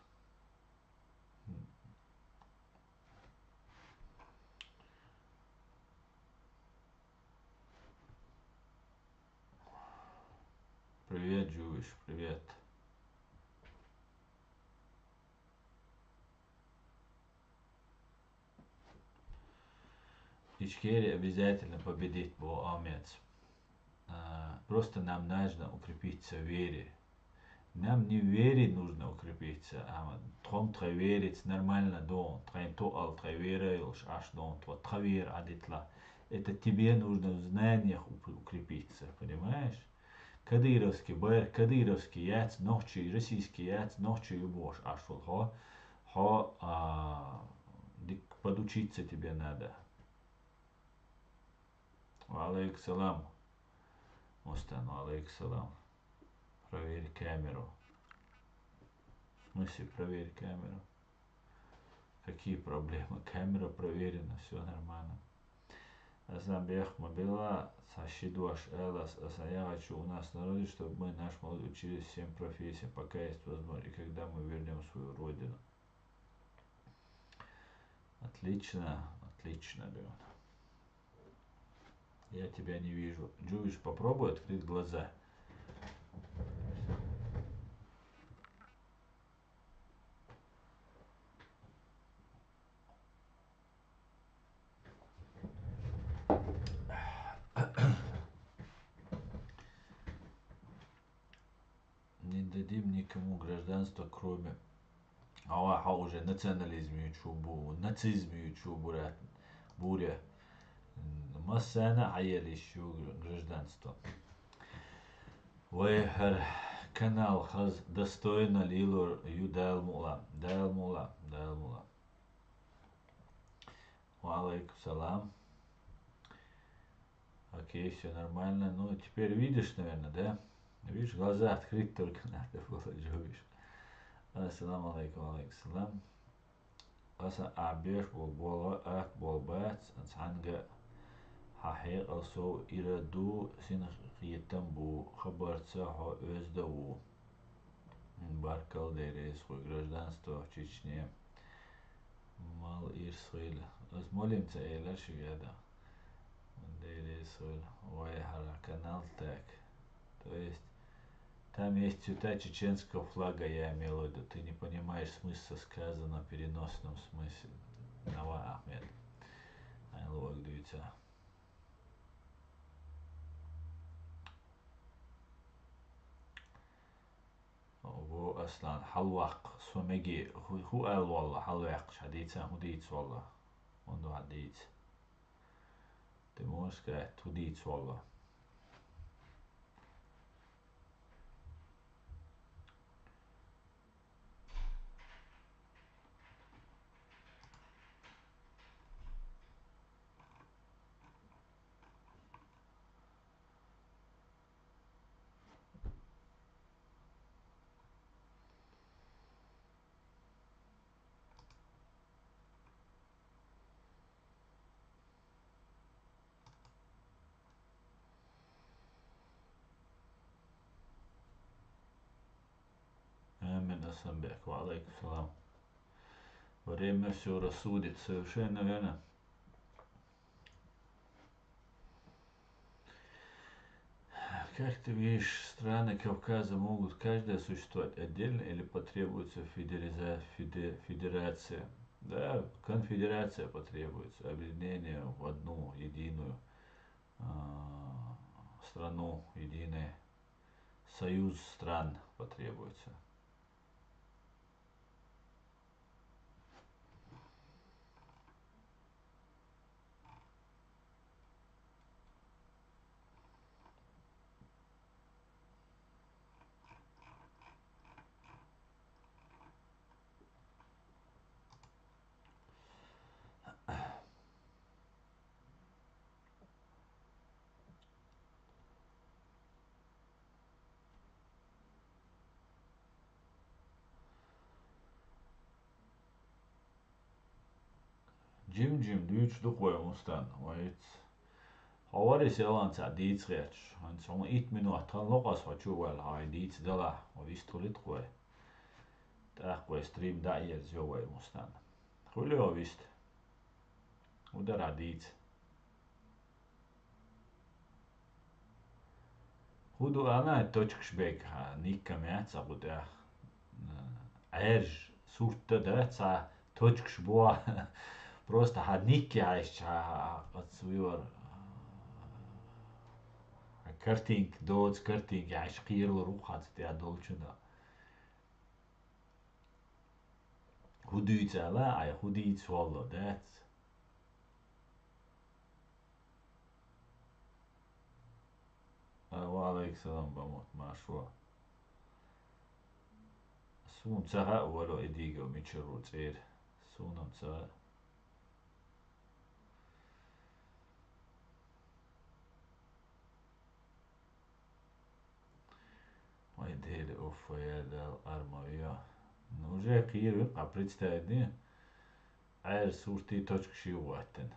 Привет, Джуиш, привет. Ичкерия обязательно победит, бо Амец. А, просто нам нужно укрепиться в вере. Нам не в вере нужно укрепиться, а тхо-м тхайн вераца нормально ду, тхайн тоъал, тхайн вера йолуш Ӏаш ду, тхо тхан вера Ӏадиталахь. Это тебе нужно в знаниях укр-, укрепиться, понимаешь? Кадыровский байракх, кадыровский яц, нохчий, российский яц, нохчий ю бохуш Ӏаш волу хьо. Хьо, а, дика подучиться тебе надо. Ва алейкум салам. Мустан, ва алейкум салам. Проверь камеру. В смысле, проверь камеру? Какие проблемы? Камера проверена, всё нормально. Асан бех ма бела, цхьа ши дош алас, асан я хочу у нас в народе, чтобы мы, наш молодь, учились всем профессиям, пока есть возможность, и когда мы вернём свою родину. Отлично, отлично, Лёна. Я тебя не вижу. Джуиш, попробуй открыть глаза. Не дадим никому гражданство, кроме... Хьо, хьо уже национализм ю чу бу, нацизм ю чу бурят, буря. Массана а хьаеллаш ю гражданство. Вай хӀара канал хаза достойно лелор ю, Дала мукъ лахь, Дала мукъ лахь, Дала мукъ лахь. Ва алейкум салам. Окей, всё нормально. Ну, теперь видишь, наверное, да? Видишь, глаза открыть только надо было, Джуиш. Ассаламу алейкум, ва алейкум салам. Аса Ӏабеш болу болу, ат болу бац, цхьаьнга хьан хьекъал сов ира ду, синхетам бу, хабарца хьо оьзда ву. Баркалла, Дела реза хуьлда, гражданство в Чечне. Мал ирс хуьлда. Ас молим ца элира шуьга, да. Дела реза хуьлда. Вай хӀара канал так. То есть, там есть цвета чеченского флага, я имел в виду. Ты не понимаешь смысла сказанного в переносном смысле. Нава Ахмед. Айло ваг дуьйца. Во, Аслан, хьалваккха, со меге, хӀу-, хӀу аьлла валла, хьалваьккхаш, хьан дийца, хӀун дийца валла? ХӀун ду хьан дийца? Ты можешь сказать, хӀун дийца валла? Самбек, ва алейкум салам. Время все рассудит, совершенно верно. Как ты видишь, страны Кавказа могут каждая существовать отдельно или потребуется федериза-, феде-, федерация? Да, конфедерация потребуется, объединение в одну единую а, страну, единый союз стран потребуется. Жим-жим дуьйцуш ду-кх вай, Мустан, вай ицца. Хьо вари селан цхьа дийца гӀерташ. ХӀанз хьуна итт минот тхан локъас хьо чу ваьлла, хьайн дийца далахь, хьо вист хуьлуьйту-кх вай. ТӀаккха вай стрим дӀа а ерзайо вай, Мустан. Хуьлу хьо вист? ХӀун дара хьан дийца? ХӀун ду аьлла, точкаш бега, хьан никка ма яц цхьа гӀу тӀехь. Ӏаьржа сурт дан дац, цхьа точкаш бу. Просто хьан никка хьаьжча, хьан, хьан, хьан кхац вуьйвар. Хьан картинка, доца картинка хьаьжча кхералур ву хьан цу тӀехь долчунна. ХӀун дуьйцу аьлла, ай, хӀун дийца хьолла дац? А, ва алейкум салам, Бамут, маршо. Суна ца хаьа, вало, и дийго мичара ву цӀера. Суна-м ца хаьа. Вай Дела, уф, вай Дела, арма виа. Ну, уже кхийра ву-кх, представить де. Ӏаьржа суртий точкаш ю гӀоттина.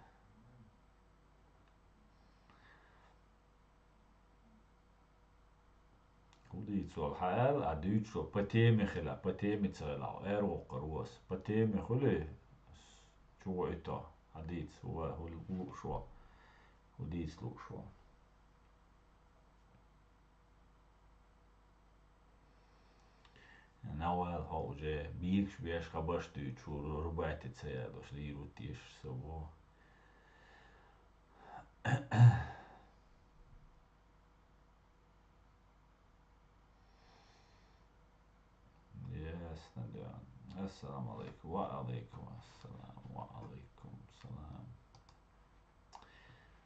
ХӀун дийца волу хьан аьлла, а дуьйцуш по теме хила, по теме ца хила, аьр воккхур ву ас. По теме хуьлий, чу гӀо итто, хьан дийца, хӀун лууш ву, хӀун дийца лууш ву. Навал хьо уже бийраш беш хабарш дуьйцуш ву, рубати ца яьллаш, лийр ву тешаш со ву. Ясно, да. Ассаламу алейкум. Ва алейкум ассалам. Ва алейкум салам.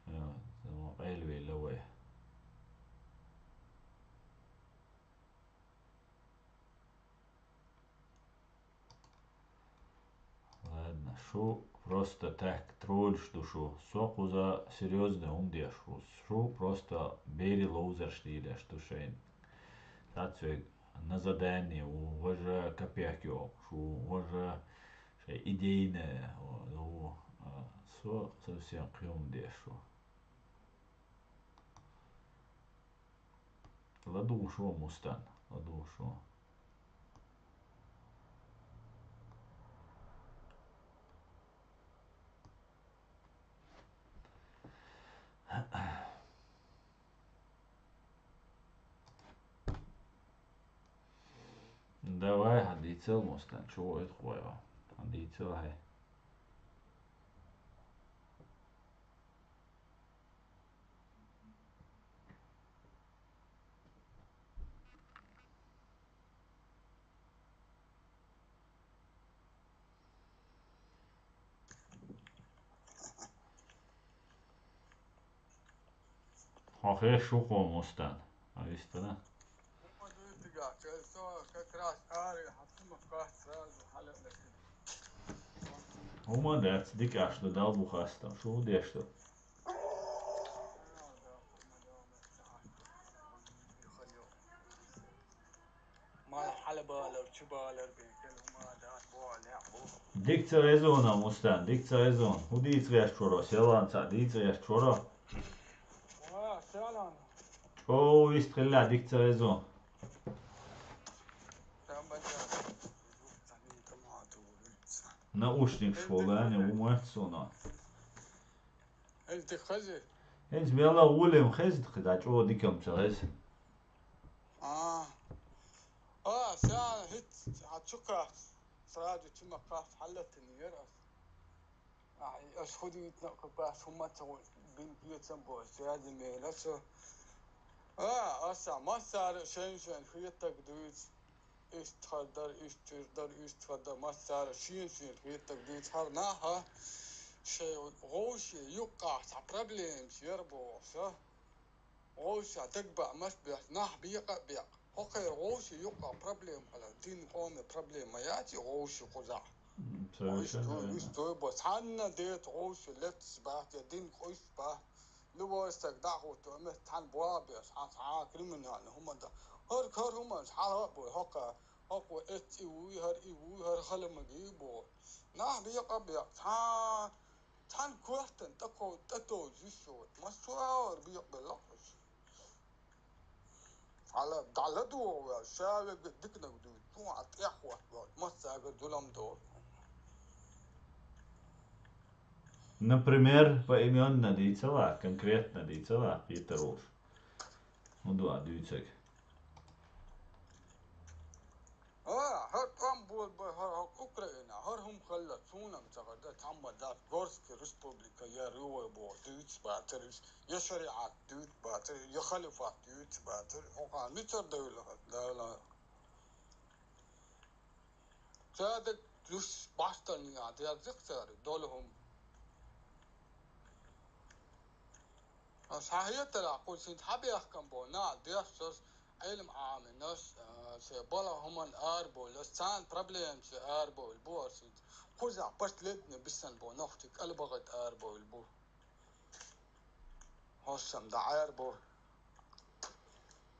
Э, ну, Эльвей лаве. Ладно, шу просто так тролльш ду шу. Со кхуза серьёзный хӀума деш ву. Шу просто бери ловзарш дийреш ду шайна. Цхьацца вег на задание ву, важа копейка йоккхуш ву, важа шайн идейная ву. А, со совсем кхин хӀума деш ву. ЛадугӀуш ву, Мустан, ладугӀуш ву. Давай, хьан дийцал, Мустан, чу вуьйту-кх вай, хьан дийцал хьай. Хьо хеш ву-кх, Мустан, хьан вистина? ХӀума дац, дика аш ду, Далла бу хастам, шу хӀун деш ду? Дика ца веза хьуна, Мустан, дика ца веза хьуна. ХӀун дийца гӀерташ вара, селан цхьаъ дийца гӀерташ вара? ЧӀогӀа вист хилла, дика ца веза хьуна. Наушникаш волане, ву моьтту суна. Хьенца дика хези? ХӀинца мелла а гӀулем хеза, кхы дӀа чӀогӀа дика-м ца хеза. А. А, ша хӀиц, хьа чу кхаьчча, сразу чу ма кхаьчча, хьаллатина яра ас. Ай, ас худуьйтна кхы бац, хӀумма ца гӀо-, бин кхетам бо, сразу мела со. А, аса, массара шен-шен хетаг дуьйцу. Иштта хар дара, иштта чуьра дара, иштта хар дара, массара шен-шен хетаг дуьйцу хӀара наха, шайн гӀовше юккъахь цхьа проблемаш яра бохуш, а? ГӀовша дагбаамаш беш, нах бекъа а бекъа. ХӀокхеран гӀовше юккъахь проблема хилар, дин къоман проблема ма яц и гӀовше кхузахь. М, совершенно верно. Иштта вай бо, цхьанна деца гӀовше леташ бац, я дин къуьйсуш бац. Любой стаг дӀахӀутту, мет цхьана бохьа беш, хьан цхьа криминальный хӀума дан. ХӀара, хӀара хӀуманаш хьала а бой, хӀокха, хӀокхо эцци вуй, хӀара и вуй, хӀара хала ма гий бо. Нах бекъа а бекъа, цхьа, цхьана коьртана тӀакхо-, тӀатовжа йиш йоцу. Массо а хӀара бекъабелла кхуьш. Хьала, дӀа ладогӀа ваьлла, ша верг диканиг дуй, тхуна тӀехь хӀоттаваьлла, массаьрга зулам долу. Например, поименно дийца вац, конкретно дийца вац, Питер волуш. ХӀун ду а дуьйцург? А, хӀара тӀом бу-, бу-, хӀара, хӀара Украина, хӀара хӀума хилла, суна-м ца хир ду, цхьамма дац, Горский республика, я рувай боху, дуьйцуш бацара уьш, я шариӀат дуьйцуш бацара, я халифат дуьйцуш бацара, хӀокхарна мичара девлла хӀара, Дала. Цаьрга уьш баштанехь дерзих цара, долу хӀума. Аса хьан хетарехь, кху синца хьан бехкам бо, нах деш аса, Ӏилма Ӏаминаш, а, шайн балха хӀуманна арабовлаш, царна проблемаш арабовлу бу аса хӀинца. Кхузахь последний бисана бо, нохчий кӀалбахийта арабовлу бу. ХӀорш-м дӀа Ӏер бу.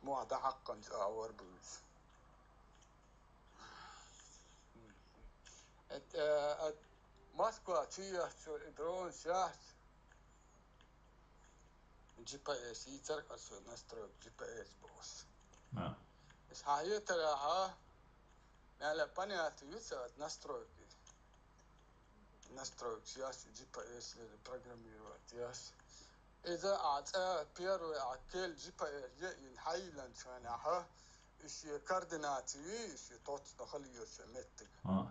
Мохь дӀахьаккханчу агӀор бу иза. Эт, э, эт, Москва чу еш чуьра и дронаш яц. Джи П С йийцар аса, настройка Джи П С бохуш. А. Аса хьан хетарехь, мел понятие ю аса настройки. Настройкаш яц, Джи П С программировать яц. Иза а цӀа первый а кел Джи П С яйина хьайилланчу хенахь, и шен координацию, и шен точно хила йоьшу меттиг. А.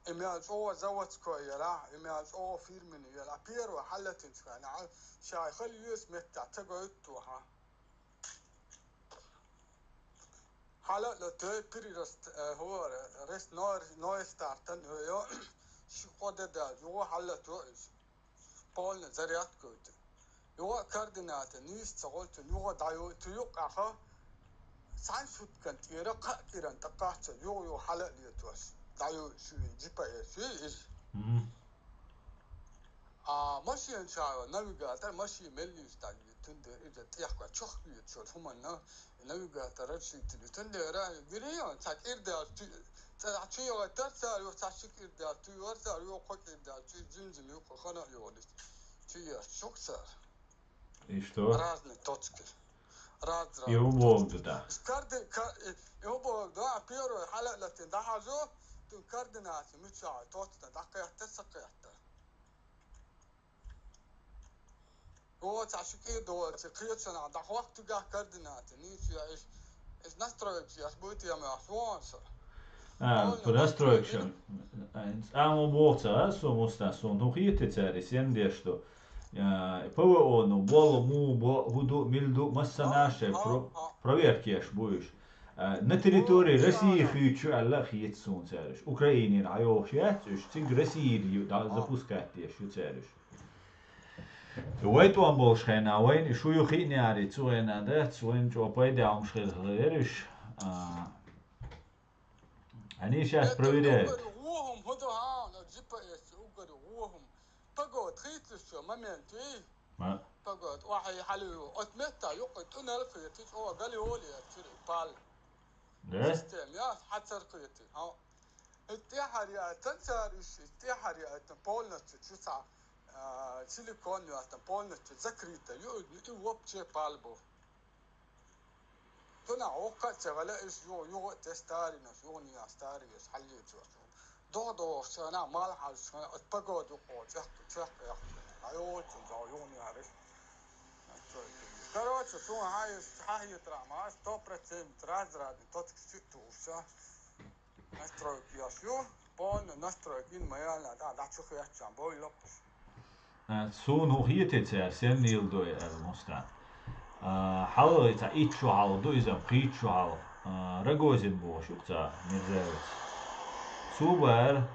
И мел чӀогӀа заводской елахь, и мел чӀогӀа фирменный елахь, первый хьалатинчу хенахь, шайн хила йоьшу меттехь ца гойту хьан. Хьала а ло той прирост, э, хӀора, рес нойр, нойр стартан, йо, йо, ши кхо де даьлла, юха хьала а то иза. Полный зарядка вуьйту. Юха координаты нийса ца гӀолчун, юха дӀайо, цу юккъаха, цхьана суткан тӀера кхаа кӀиран тӀакхаччалц, юха-юха хьала а летош, дӀайо шу Джи П С, ю иза. Мгм. А машина чу йо навигатор, машина мел йуьйцу дӀа, тендера иза тӀехка чохка йоьцуш йолу хӀуманна, навигатор разрешитель ю. Тендера гири йо, цхьа кӀира даьлча, цхьа чу йогӀуьйтура цара, юха цхьа ши кӀира даьлча, чу йора цара, юха кхо кӀира даьлча, чу жим-жим юха хана а йолуш. Чу еш чух цара. И что? Разные точки. Раз, раз. И убогда, да. Коорди-, ко-, и, и убогда, да, первый хьала а латин, дӀахьажо, ту координация, мичахь, точно, дӀакхетта, ца кхетта. О, цхьа ши кӀира доцу, кхечанахь дӀахьокху цигахь координаты, нийса ю иш, иш настройкаш еш буй те ма еш, вон со. А, по настройкам. А, ма боху ца, а, со муста, сон хӀун хета цаьрга, сен деш ду. А, П В О, ну, болу, му, бо, хӀу ду, мил ду, массанаш шайн про-, проверка еш бу уьш. А, на территории России хуьйцуш ю аьлла а хета суна цаьрга. Украинера хьайогӀуш яц уьш, цига Россия ю, да, запускать деш ю цаьрга. Вай тӀом болуш хенахь, вайна и шу ю хиъна яра, цу хенахь дац, вайна чӀогӀа пайда хӀумаш хир хилла яра уьш. А, они щас проверяют. Уггаре вохам хӀун ду хьан, Джи П С, уггаре вохам. Погода хийцалуш шу момент вий? Ма. Погода, охьа хьалуьйгӀу. Оцу метта юккъе туннел хетий, чӀогӀа гал йолу яцара и пал. Да? Система яц, хьацар кхетий. Хьо. И тӀаьхьара яйтан цара уьш, и тӀаьхьара яйтан полностью чу цхьа, а, силикон яйтан полностью закрыто ю, и вообще пал бу. Цунах воккха а ца вала, уьш юха, юха а тесна старинаш, юха а старинаш хьаллецо. Догадогцана малхьалчна от погоду кочах чах. Айочун за юни арис. Короче, сун хай хай трама сто процент разряд тот читу всё. Настройки я всё. Полный настройки моя на да да чухячан бойлок. Э, суна хӀу хетий цара сенна леладой аьлла, Мустан? Э, хьалха цхьа итт шу хьалха ду иза, пхийтта шу хьалха, э, Рогозин бохуш ю-кх цхьа Мирзаевец. Цо баьхкира,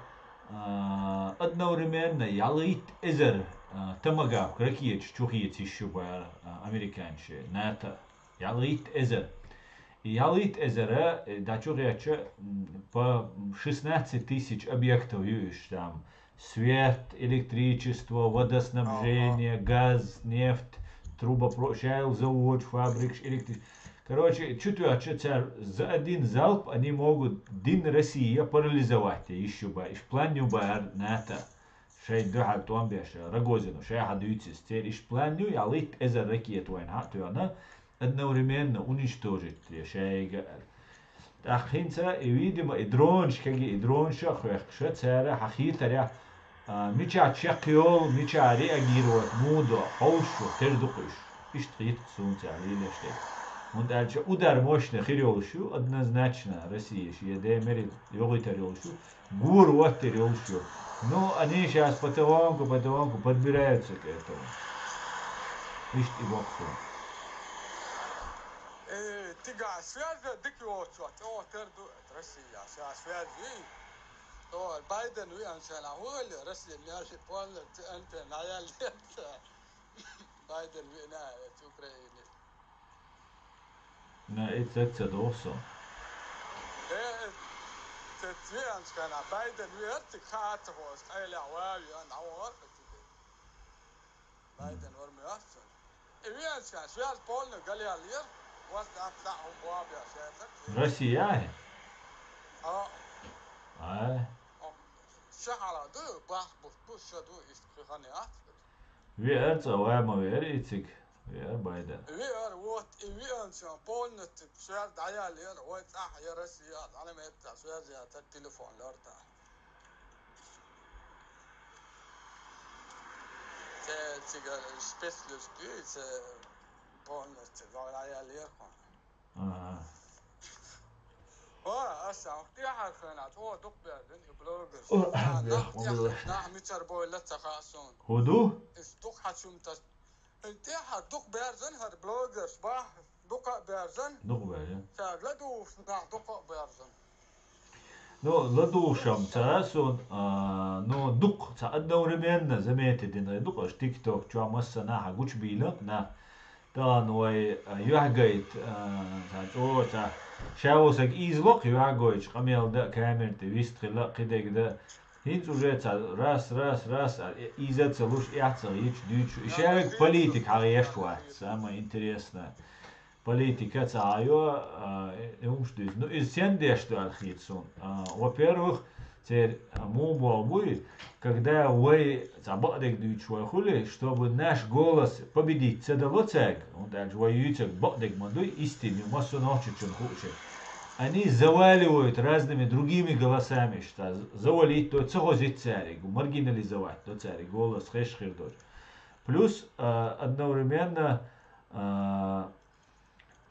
э, одновременно ялхитта эзар, э, томагавк ракеташ чухеца йиш ю баьхкира, э, американцаша, НАТО. Ялхитта эзар. И ялхитта эзар, э, дӀа чухеча, м, по шестнадцать тысяч объектов ю уьш, там, свет, электричество, водоснабжение, Ага. газ, нефть, трубопро-, шайл заводаш, фабрикаш, электри-, короче, чу тоьхча цара за один залп они могут дин Россия парализовать, йиш ю баьхкира, иш план ю баьхкира НАТО. Шайн дуьхьал тӀом беш, Рогозину, шайхьа дуьйцу иза. Церан иштта план ю, ялхитта эзар ракета вайна хьа а тоьхна, одновременно уничтожить де шайга аьлла. ТӀаккха хӀинца и, видимо, и дронаш кеги, и дронаш а хехкаш, цара хьахийтарехь, а, мичахь чекхйолу, мичахь реагировать муха до, хьовсуш ву, тера ду-кх уьш. Иштта хийтта суна цара лелаш дерг. ХӀунда аьлча удар мощный хир йолуш ю, однозначно, Россия шен ден мери йогӀуьйтар йолуш ю, гора оттар йолуш ю. Ну, они щас потихоньку, потихоньку подбираются к этому. Иштта и боху суна. Э, тигахь связь дика йоцуш, чӀогӀа тера ду Россия, ша связь вий. То Байден виъанчана хӀу хилла Россия мел полностью антенна яьлла. Байден виъна Украине. На, и цец ца доху со. Э, э, цец веанчкана, Байден веар, циг хаа ца хоза, къайле вави, ан, а вахар, циг. Байден вар ме ас. И веанчкана, связь полный галиал ер, вот так, да, он буабия, связь. Россия? А. Ай. Шахала ду, бах, бу, бу, шаду, из, хани ас. Веар, ца вай ма веар, и циг. Веар Байден. Веар, вот, и веанчкана, полностью, связь даял ер, ой, цах, я Россия, ана метта, связь я, та телефон лорта. Те, цига спецслужби, те полностью вагая лерху. Ага. О, аса, тяхар хана, то дук бердин, и блогер. О, Нах, бля, нах, он был. Нах, мичар бой, ла, ца, ха, сон. Худу? Ис дук хачум тас. Тяхар дук бердин, хар блогер, ба, дука бердин. Дук бердин. Та, ла, ду, нах, дука бердин. Ну, ладугӀушам ца сун, а, ну, дукха ца одновременно заметить дина, дукха аш TikTok чу масса наха гучбийла, на. Тан вай, а, юхьгайт, а, ца чо, ца шаво саг излок, юхьгойч, къамел да, камер тӀе вист хила, кхидег да. ХӀинца уже ца раз, раз, раз, а, иза ца луш, яц ца гӀич, дуьйцу. И шаьрак политик хьагӀ еш вац, самое интересное. Политика ца хьайо, а, и хӀумаш дуьйцу. Ну, иза сен деш ду аьлла хета суна. А, во-первых, церан, а, муха боху буй, когда вай цхьа бакъдерг дуьйцуш вай хуьлий, чтобы наш голос победить ца дало цаьрга, хӀунда аьлча вай юьйцург бакъдерг ма дуй, истина ю, массо нохчичун хуучу. Они заваливают разными другими голосами, что завалить до, ца хозит цаьрга, маргинализовать до цаьрга, голос хеш хир долчу. Плюс, а, одновременно, а,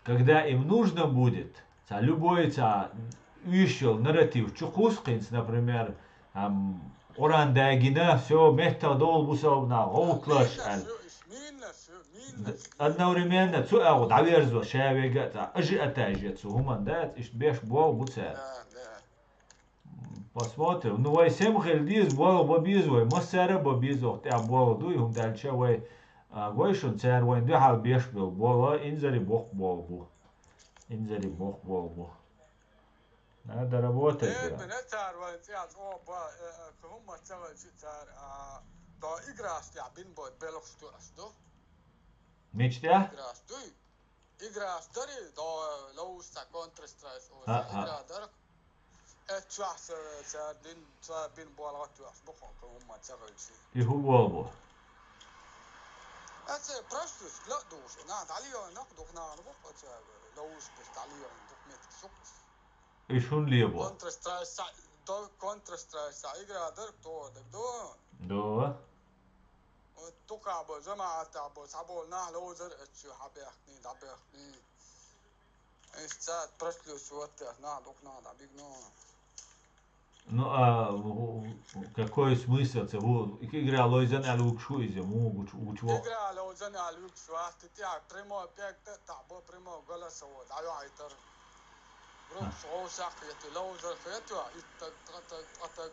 когда им нужно будет, ца любой ца уьш йолу нарратив чу кхускхинца, например, ам, Къуръан дагина, всё, меттах долу бусалба нах, гӀовтлаш аьлла. Д-, одновременно цу агӀу дӀаверзо ша вега а ца ажиотаж я цу хӀуманна дац, иштта беш болу бу цара. Посмотрим. Ну, вай сема хила деза, болх бан беза вай. Массара а бан беза, оха тӀехь болх дуй, хӀунда аьлча вай, а, гой шуна, цара вайна дуьхьал беш болу болх, инзаре боккха болх бу. Инзаре боккха болх бу. Надо работать, э, да. Бина цара вайн цӀе чӀогӀа ба, э, э, кху хӀумма ца вайчи цара, а, до играш тӀехь бин бой, белхаш ду ас ду. Мича тӀехь? Играш дуй. Играш дари, до ловуш ца Counter Strike, о, а, а, игра дар. Э, чуьхь ца, ца дин, ца бин болгӀа чуьхь, бу хӀун, кху хӀумма ца гӀевси. И хӀун болу бу? Э, ца простус, ла душ, на, дӀалион, нах дух, на, бу, ца ловуш, бу, дӀалион, дух, мет, сук. И шун лебо? Counter Strike, ца, Counter-Strike цхьа игра дара, то дагадо? До. Вот дукха бо, жамаӀата бо, цхьаболу нах ловзар а чу хьабехний, дӀабехний. Иштта цаьрца прослушивать деш нах, дукха нах дӀабигна. Ну, а у-, у-, какой смысл це? Ву, игра лойзан аьлла вугуш ву иза, мугуч, вугуч во. Игра лойзан аьлла вугуш вац, ти тӀехь прямой пегта, тахь бо прямой голосовой, дӀайохьуьйтар. Вруб А. шоу сакхети, ловзар хетва, иттаг, тӀатаг, тӀатаг.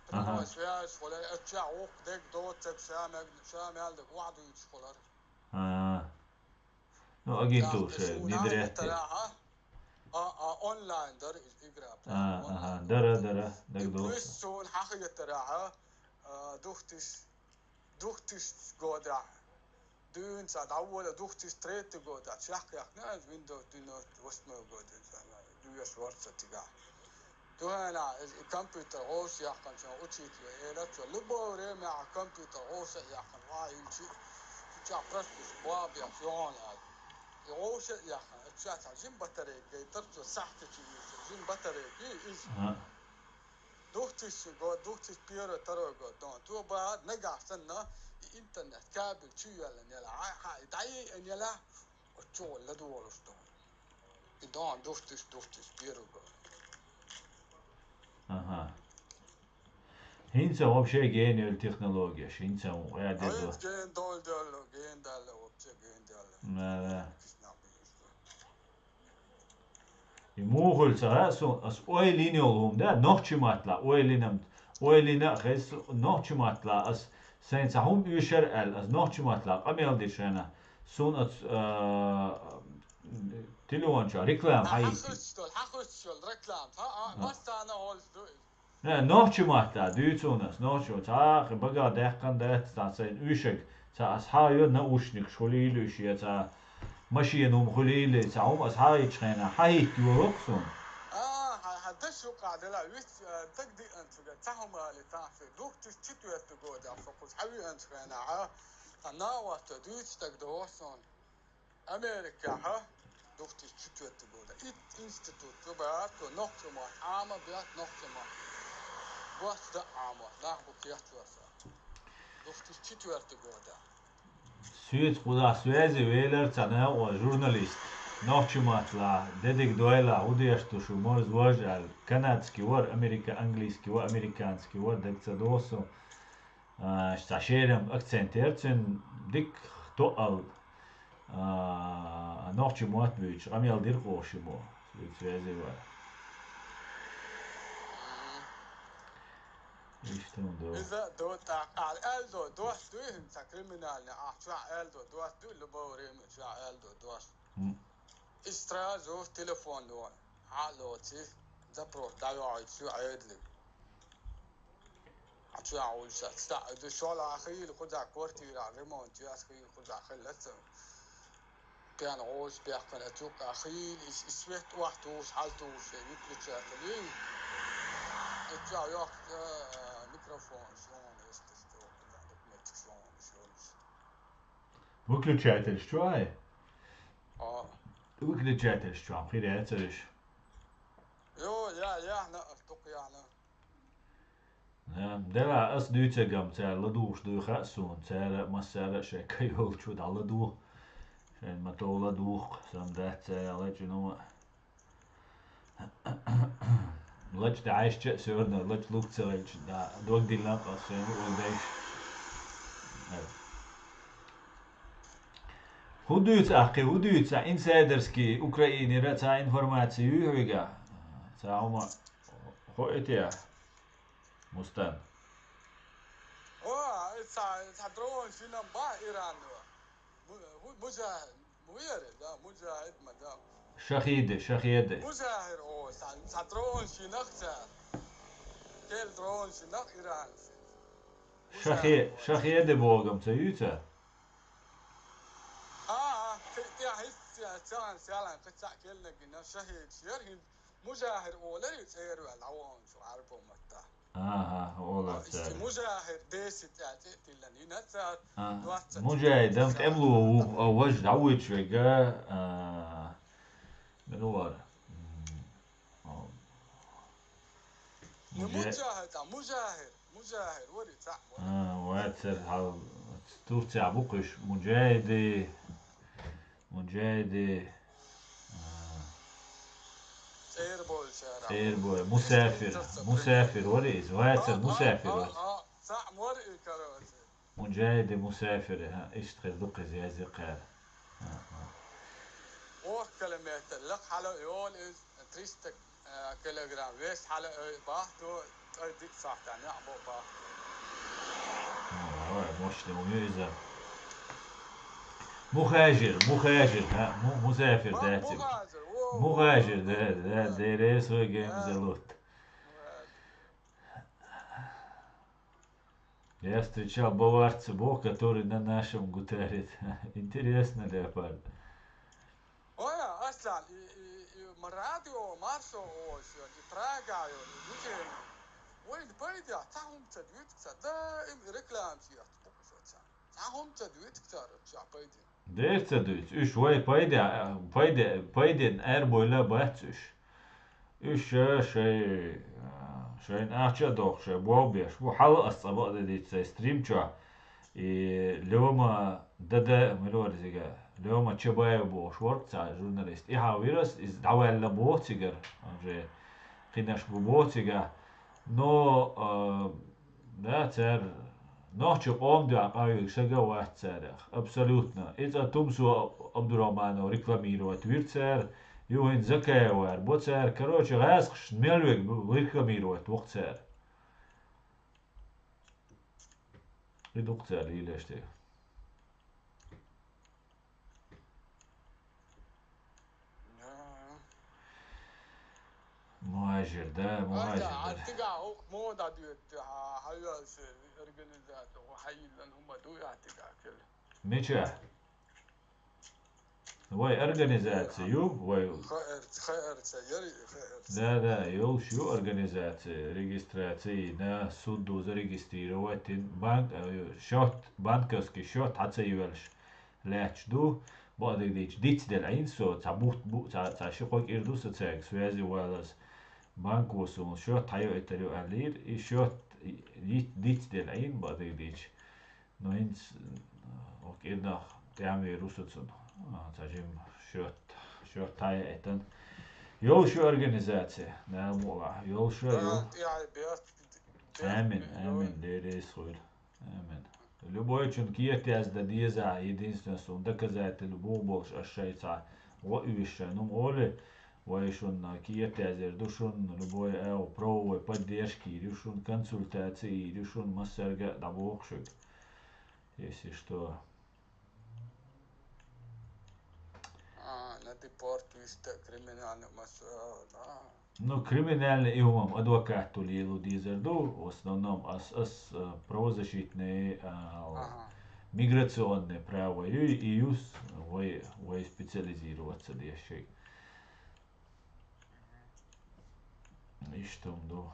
Прямой Ага. связь хулар, ачча вукх дег доцаг, ша мег-, ша мел дег вахь дуьйцуш хулар. А. Ну, агентур Яхта шай, суна внедрять. Хьахетарахьа, а, а, онлайн дара иза игра, А, онлайн аха, дара. Дара, дара, И дагадогӀу. Плюс суна хьахетарахьа, а, духтиш, духтиш годахь. Дуьйна ца дӀавола духтиш третий годахь. Чехкъяхна аз Windows девяносто восьмой года, дуьйш варца тигахь. Дуьхьал иза и компьютер гӀовшах яьккхинчу учитело элира цо, любое время ахь компьютер гӀовшах яьккхина вахьа йилчи, чохь практика бабех йогӀун аьлла. И гӀовшах яьккхина, ацу чохь цхьа жима батарейка гайтара цо, сахьтичи вуьйцу, жима батарейка ю иза. Ага. Духтуьссиг го, духтуьс первый, второй го дон. Цо бахар нагахь санна, и интернет кабель чу йоьллина елахь, хьан, хьан и дӀайиъна елахь, оцу чу гӀолла ладогӀалуш дон. И дон духтуьс, духтуьс первый го. Ага. ХӀинца вообще гена йолу технологияш, хӀинца ву гӀаьдедо. Хьайца гена долу делла, гена далла, вообще гена далла. Да, да. И муха хуьлу ца хаьа суна, ас ойла йина йолу хӀума, да, нохчи маттала, ойла йина, ойла йина а хеза суна, нохчи маттала ас сайн цхьа хӀума оьшура аьлла, ас нохчи маттала къамел дира шайна, суна ас, а, телефон чохь реклама хьан хьайитти. Хьан хуьттуш долу, хьан хуьттуш долу реклама, хьан, а, массарна хьовзуш ду иза. Не, нохчи маттала дуьйцу хьуна ас, нохчи, цхьа а кхин бага даьккхина дац, цхьа сайн уьйшаг, цхьа ас хьан йо наушникаш хуьлийла уьш, я цхьа машена хӀума хуьлийла, цхьа хӀума ас хьан йичу хенахь, хьан хӀитта йолу-кх суна? А, хьан, хьан даш юкъахь дела, виц, а, дагадеанчуьга, цхьа хӀума али тахфи, духтуш четвертый годехь со кхуза хьан веанчу хенахь, а, хьан наотто дуьйцу стаг догӀу суна. Америкахьа духтуш четвертый года. Ит институт чу баьрто нохчи мотт Ӏама бет, нохчи мотт. Гочда Ӏама, нах бу кехчоса. Духтуш четвертый года. Соьца кхузахь связи велар цхьа наькъо журналист. Нохчи маттала, дедиг дойла, хӀун деш ду шу, морз вож аьлла. Канадский вар, Америка, английский вар, американский вар, даг ца досу. А, цхьа шеран акцент яра цуьнан, дика тоъал, а, нохчи мотт буьйцуш, къамел дира оха ши бо, цуьнца везий вара. Иштта хӀума ду. Иза до тӀаккха аьлла до, дош дуй хӀинца криминальный, ахь чохь аьлла до, дош дуй, любое время чохь аьлла до, дош. М. И сразу телефон дон. Хьалоци, запрос дӀайоуьйту шу Ӏедале. Хьан чу а вуьйцуш, цхьаъ ду, шолгӀа хила кхузахь квартирахь ремонт ю, ас хила кхузахь хила ца. Пен гӀоз бехкана цу юккъа хила, и, и свет охьатухуш, хьалтухуш, и выключатель ю. И чу а йоккха, э, микрофон, шуна, эсташ, чу, документик шуна, шуна. Выключатель чу ай? А. Выключатель чу, хир яцараш. Йо, я, яхна, ас дукха яхна. Э, дела ас дуьйцург-м цара ладугӀуш дуй хаьа суна, цара а, массара а шайн кайолчу дӀаладугӀу. Шайн ма тов ладугӀу-кх, сан дац цара лачкъина ма. Лачкъа дӀаьшча а, всё равно лачкъа луг ца лайча, да, дог диллина-кх ас шайн луъург дайша. Э. ХӀун дуьйцу ахь кхин, хӀун дуьйцу, инсайдерский Украинера цхьа информаци юй хьоьга? Цхьа хӀума хоуьйту ахь? Мустан. О, цхьа, цхьа дрон шинам бан Ирано. Му-, му-, мужахид, му яра, да, мужахид ма да. Шахиди, шахиди. Мужахир, о, цхьа, цхьа дрон шинах цхьа. Кел дрон шинах Иран. Шахи-, мужахир, о. Шахиди богам ца юй цара? А, а, кхин тӀехь хӀинца цхьа, цхьа, цхьа, кхин цхьа келнагина шахидаш яра хӀинца. Мужахир олар и цӀера ваьлла, хьан вон шу Ӏарбо матта. Ага, олар цара. Мужахир десять цӀе тиллан йина цара. А, двадцать мужахидам тӀемло ву, а, важа дӀавоьдуш вега, а, мила вара. М, а. Ну, Мужа-, Мужахир, а, Мужахир, Мужахир, вари, цхьаъ вари. А, вацар хьал, Турция бу кхуьш, Мужахиди, Мужахиди, а, ЦӀербой шара. ЦӀербой, Мусафир, Мусафир вари из, вацар А, а, Мусафир а, вари. А, цхьаъ вари, короче. Мужахиди Мусафири, хӀа, иштта хир ду кхуьз язйи кхара. ХӀа, хӀа. ВорхӀ километр лакха хьала йолу иза, триста, э, килограмм вес хьала ой бахто, ткъе диъ сахьтан неӀ бо бахто. Ой, мощный хӀума ю иза. Мухажир, мухажир, хӀа, му-, мусафир Ма-, дац иза. Мухажир, во, Мухажир, во, да, во, да, во. Деррес вай гемза Да. лут. Во. Я встречал баварца бо, который на нашем гутарит. Интересно, Леопард. Ой, Аслан, и, и, и радио маршо ой, и Прага ой, и Мюнхен. Вайн пайда, цхьа хӀума ца дуьйцу ца, даим реклама чехь. Цхьа хӀума ца дуьйцу цара, ца пайда. Дера ца дуьйцу. Уьш вай пайде, пайде, пайденна арабойла бац уьш. Уьш ша шай, шайна ахча а дохуш, шай бов беш бу. Хьал ас цкъа бакъдерг дийцу сайн стрим чохь. И Лёма Дада, мила вара изига, Лёма Чабаев бохуш вара цхьа журналист. И хьан вирас, иза дӀаваьлла боху цигара. Уже кхинаш бу боху цигахь. Но, а, Да, цара нохчи къоман дуьхьа къахьоьгуш сага а вац царах. Абсолютно. И цкъа Тумсо Абдурахманов рекламировать вира цара, юхин Закаевар бо цара. Короче, гӀазкхаш мел вега рекламировать ву-кх цара. И ду-кх цара лелаш дерг. Да. Мухажир, да, Мухажир, да. Артига хӀокху мода дуьтtu, хьан, хьан йоьлча организация, хьан йиллина хӀума ду артига хила? Мича? Вай организация ю, вай. ХРЦ, ХРЦ, яри ХРЦ. Да, да, йолуш ю организация, регистрация, да, суд ду зарегистрировать, банк, э, счёт, банковский счёт хьан ца йоьлуш. Лаьтташ ду, бакъдерг дийцича, дицделла Ӏийна со, цхьа бутт бу, цхьа, цхьа ши-кхо кӀира ду сан цаьрга связи валлалц. Банко суна счёт хьайоуьйтур ю аьллера, и счёт йиц-, дицделла Ӏийна, бакъдерг дийцича. Но хӀинца, э, кӀирнах тӀаьхьа вер ву со цунна. А, цхьа жима счёт, счёт хьайоуьйтина. Йолуш ю организация, Дала мукъалахь, йолуш ю. Амин, амин, Дела реза хуьлда. Амин. Любойчун кета яздан деза, единственное, суна доказательство бух болуш, аш шайца гӀо уьйш шайна хӀума олий, вай шуна кета язъяр ду шуна, любой агӀо правовой поддержка йийр ю шуна, консультаци йийр ю шуна, массаьрга а дӀабоху шуьга. Если что. А, на депорт виста криминальный материал, а. Ну, криминальный и хӀумам адвокат лело дезар ду. В основном ас, ас, э, правозащитный, а, Ага. миграционный право ю, и юс вай, вай специализироваться деш шег. Иштта хӀума ду.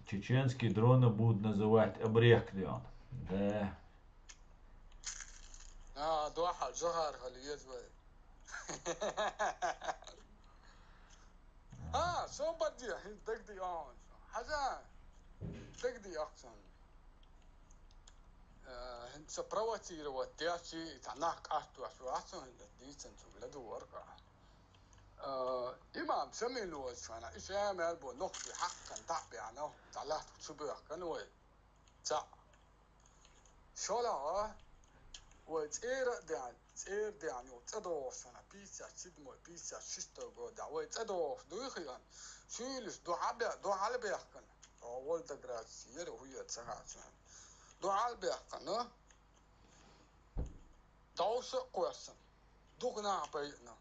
Чеченские дроны будут называть абректы он. Да. А, дуьхьал жахар хила еза вай. А, собар де, хӀинца дагадеа хьуна. Хьажа, дагадеа ахча. Э, хӀинца провоцировать деш, цхьа нах къастор вац хьуна, хӀинца дийцина цуьнга ладугӀу аркъа. Э, имам Шамил волчу хана, и ша мел бу нохчий хьаккхана дӀа а беана, дӀалаьцна чу боьхкина вай. Цхьаъ. ШолгӀа, вай цӀера а деана, цӀера деана юха цӀа догӀуш хана, пятьдесят седьмой, пятьдесят шестой годехь, вай цӀа догӀуш дуй хиъна, суьйлуш дуьхьал бе-, дуьхьал бехкана. О, Волгоградский яра хӀун яра ца хаьа цунна. Дуьхьал бехкана, дӀовса а кхоьссина, дукха нах байина.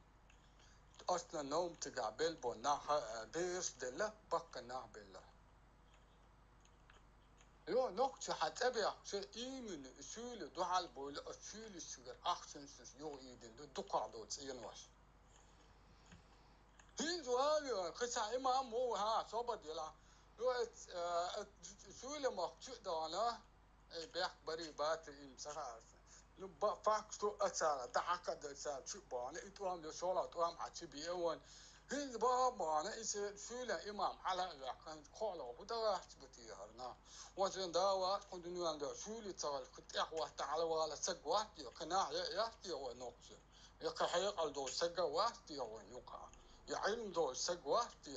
Основном цигахь белла бо нах, а, бераш а делла, баккхий нах а белла. Йо, нохчий хьан цӀа бехкча, именно и суьйлу дуьхьал бовла, оцу суьйлуьшцигара ахчанаш юха ийдина ду, дукхах долу цӀенош. ХӀинца ван веана, кхин цхьа имам ву, хьан, собар делахь. Йо, э, э, суьйлу махка чу а дахана, э, бехк барий бацар, им ца хаьара. Ну, ба-, факт, что а цара, дӀа хьакха а дан цара чу а бахана, и тӀом, йо, шолгӀа тӀом хьан чу беа ван, ХӀинца бахьа-бахьана и се шуьйлен имам хьала а ваьккхина, кхоалгӀа хӀу дагӀац бу те хӀара нах? Вац вен да вац кху дуьнен тӀа, шуьйли ца хилча, кху тӀехватта хьалавала саг вац те, кхы нах яа яц те вай нохчий? Я кхы хьекъал долу саг вац те вайн юкъахь? Я Ӏилма долу саг вац те?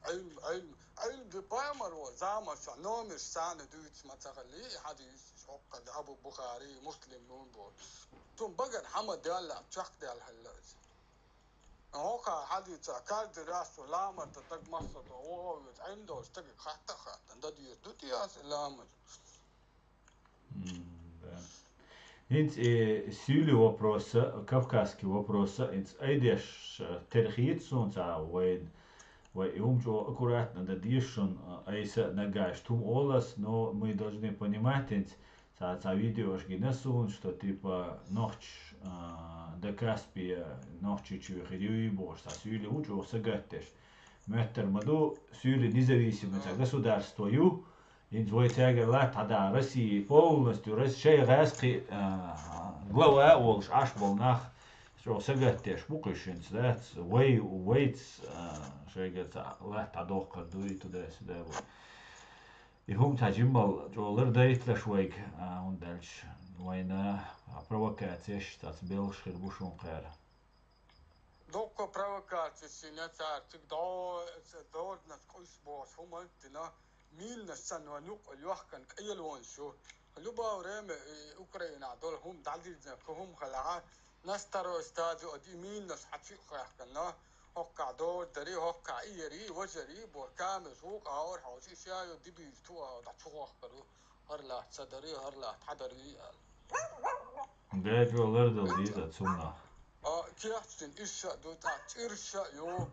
Ӏилма, Ӏилма, Ӏилма де пайхамар волу заманчохь номерш царна дуьйцуш ма ца хилли, и хьадис, хӀокху Абу Бухари, Муслим юн боху. Цунна багара хьама даьлла, чекхдаьлла хилла иза. ХӀокху хьадисехь каждый раз цо ламаз дан даг массо а вогӀу веза, Ӏилма долчу стагана хатта а хаттана, дан деза ду те аса ламаз? М, да. ХӀинца и суьйли вопроса, кавказский вопроса, хӀинца айдеш, э, тера хийца суна цхьа вайн, вай и хӀума чӀогӀа аккуратно дан деза шуна, э, айса а нагахь иштта хӀума олу ас, но мы должны понимать, хӀинца цхьа, цхьа видеош гина суна, что типа нохчаш, а, до Каспия, Нохчийчоь хир юй бохуш, цхьа суьйли ву чӀогӀа сагатдеш. Моьттар ма ду, суьйли независимый цхьа государство ю, хӀинца вай цаьргара латта хьада Россия полностью, Рос-, шайн гӀаьскхи, а, глава а волуш Ӏаш болу нах чӀогӀа сагатдеш бу кхуьш хӀинца, дац? Вай, вайца, а, шайгара цхьа латта хьадоккхур дуй, туда-сюда бу. И хӀума цхьа жиммал чӀогӀа лардайталаш вайга, а, хӀунда аьлча вайна, а, провокацеш цхьацца белхаш хир бу шун кхара. Дуккха провокацеш йина цара, цига дӀо-, дорнаш къуьйсуш бохуш хӀума дина, миннаш санна вайн юккъе йохкан къелонаш ю. Любое время и Украинахь долу хӀума дӀадирзина, кху хӀума хилахь, на второй стадио и миннаш хьачу а хаьхкина, хӀоккхахь дора дарий, хӀоккхахь и ярий, важарий, бо камераш вукъа гӀора хьовсий, ша ю дибийла туа дӀа чу хохкар ву, хӀара латта ца дарий, хӀара латта хьадарий аьлла. Дечо лардала дийза цунах. А, кехчдина иш ша ду, тӀаккха чӀирш ша ю.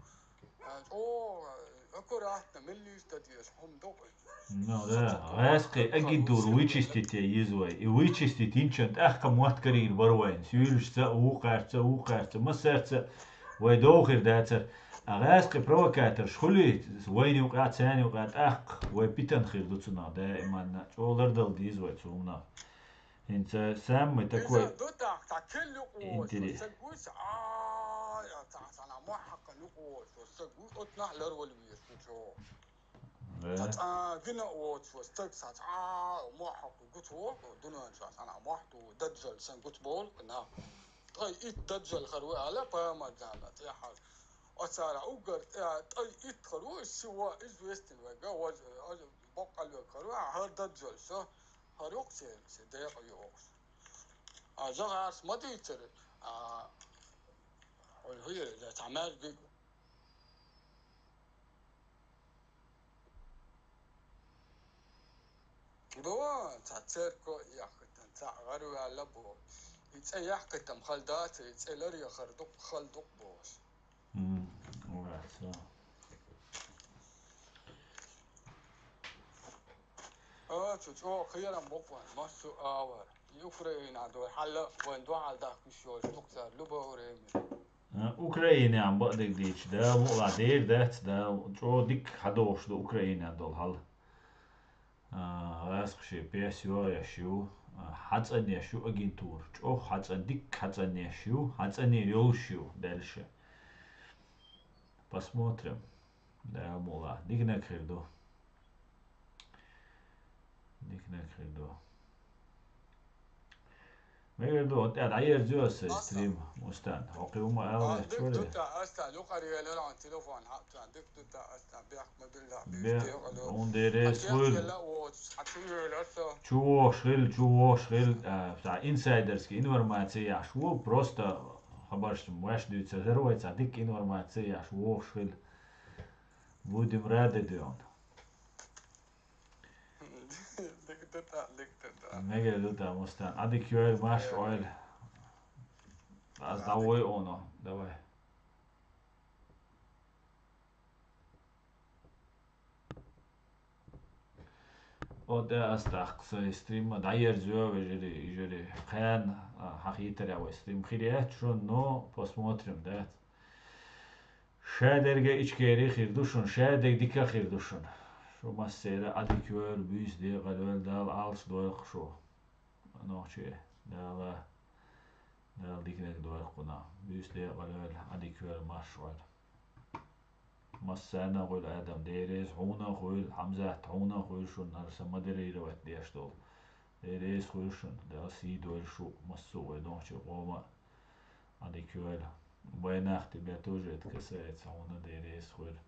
А, чӀогӀа аккуратно, меллица дан деза хӀума ду. Ну да, гӀаьскхи агентура вычистить е йиза вай. И вычистить йинчун тӀаккха мотт карийна бара вайна. Суьйлашца а, вукхарца а, вукхарца а, массаьрца а вай дов хир дацара. А гӀаьскхи провокаторш хуьлий, вайна юкъа, царна юкъа тӀаккха вай питана хир ду цунах даиманна. ЧӀогӀа лардала дийза вай цунах. ХӀинца самый такой Иза ду тӀаккха, цхьа кел юкъа воцуш, интерес. Стаг вуьйцу, а, я, цхьа, цхьана мохь хьакхана юкъа воцуш, стаг вуьйцу, оцу нах ларвала везаш ву чӀогӀа. Э. Цхьа цӀа гина а воцуш, стаг цхьа цхьа мохь хьакху гуц ву, дуьнен чохь цхьана мохь ду, даджал сан гуц болу нах. Ткъа итт даджал хир ву аьлла, пайхамар Дала тӀехьа. Оцара уггар тӀе, ткъа итт хир ву, всего известен вайга, ваз-, аз-, боккъал вайга хир ву, хӀара даджал со. ХӀара юкъ церан, церан декъа йогӀуш. А жагӀарш ма дийцара, а, хӀуй хӀуьйра, цхьа маьрга бу. Бо, цхьа церко яххатан, цхьа гӀарваьлла бо. И цӀе яхкатам хала дац, и цӀе лар яхар дукъ, хала дукъ бохуш. М, вац, а. А, цу чӀогӀа кхерам бокъон, массо а агӀор. И Украина дой, хьалла вайн дуьхьал дахкаш йолуш дукха цара, любое время. А, Украинехь бакъдерг дийцича, Дала мукъалахь дер дац, Дала чӀогӀа дикка хьадохуш ду Украинехь долу хьал. А, гӀаскхи шен пес йогӀеш ю, а, хьацӀанъеш ю агентура. ЧӀогӀа хьацӀан, дикка хьацӀанъеш ю, хьацӀанъе йолуш ю, дальше. Посмотрим. Дала мукъалахь. Диканиг хир ду. Диканиг хир ду. Мегар ду, хӀунда аьлча дӀаерзайо аса стрим, Мустан. ХӀокхуьнан ма ала. А, дика ду та, аса юкъара елира хьуна телефон хьаъ, дика ду та, аса бехк ма билла, бе, бехк тӀе а ду. Хьуна дерриг а хьан хуьлу. Чу вогӀуш хила, чу вогӀуш хила, а, цхьа инсайдерский информация еш ву, просто хабарш ваьш дуьйцур дара вай, цхьа дика информация еш вогӀуш хила. Будем рады, Дион. Дика ду та, дика ду та. Мегар ду та, Мустан. Ӏадика йойла, марш Ойла. Аз дӀавой оно. Давай. О, де ас тӀаккха сайн стримма дӀаерзайо, вежарий, ижарий. Кхана, а, хьахийтарехь вай стрим хир яц шуна, но посмотрим, дац. Шадерг а Ичкери хир ду шуна, шадерг дика хир ду шуна. Шу массеран а Ӏадика йойла, буьйса декъала йойла, Дала Ӏалаш дойла шу. Нохчий, Дала, Дала диканиг дойла кхунах. Буьйса декъала йойла, Ӏадика йойла, марш Ойла. Массарна а хуьлда, Адам, Дела реза хьуна а хуьлда, Хьамзат, хьуна а хуьлда шуна, хӀара сан модерировать деш долу. Дела реза хуьлда шуна, Дала сий дойла шу, массо а вай нохчийн къоман а, Ӏадика йойла. Вай нах, тебя тоже это касается, хьуна Дела реза хуьлда.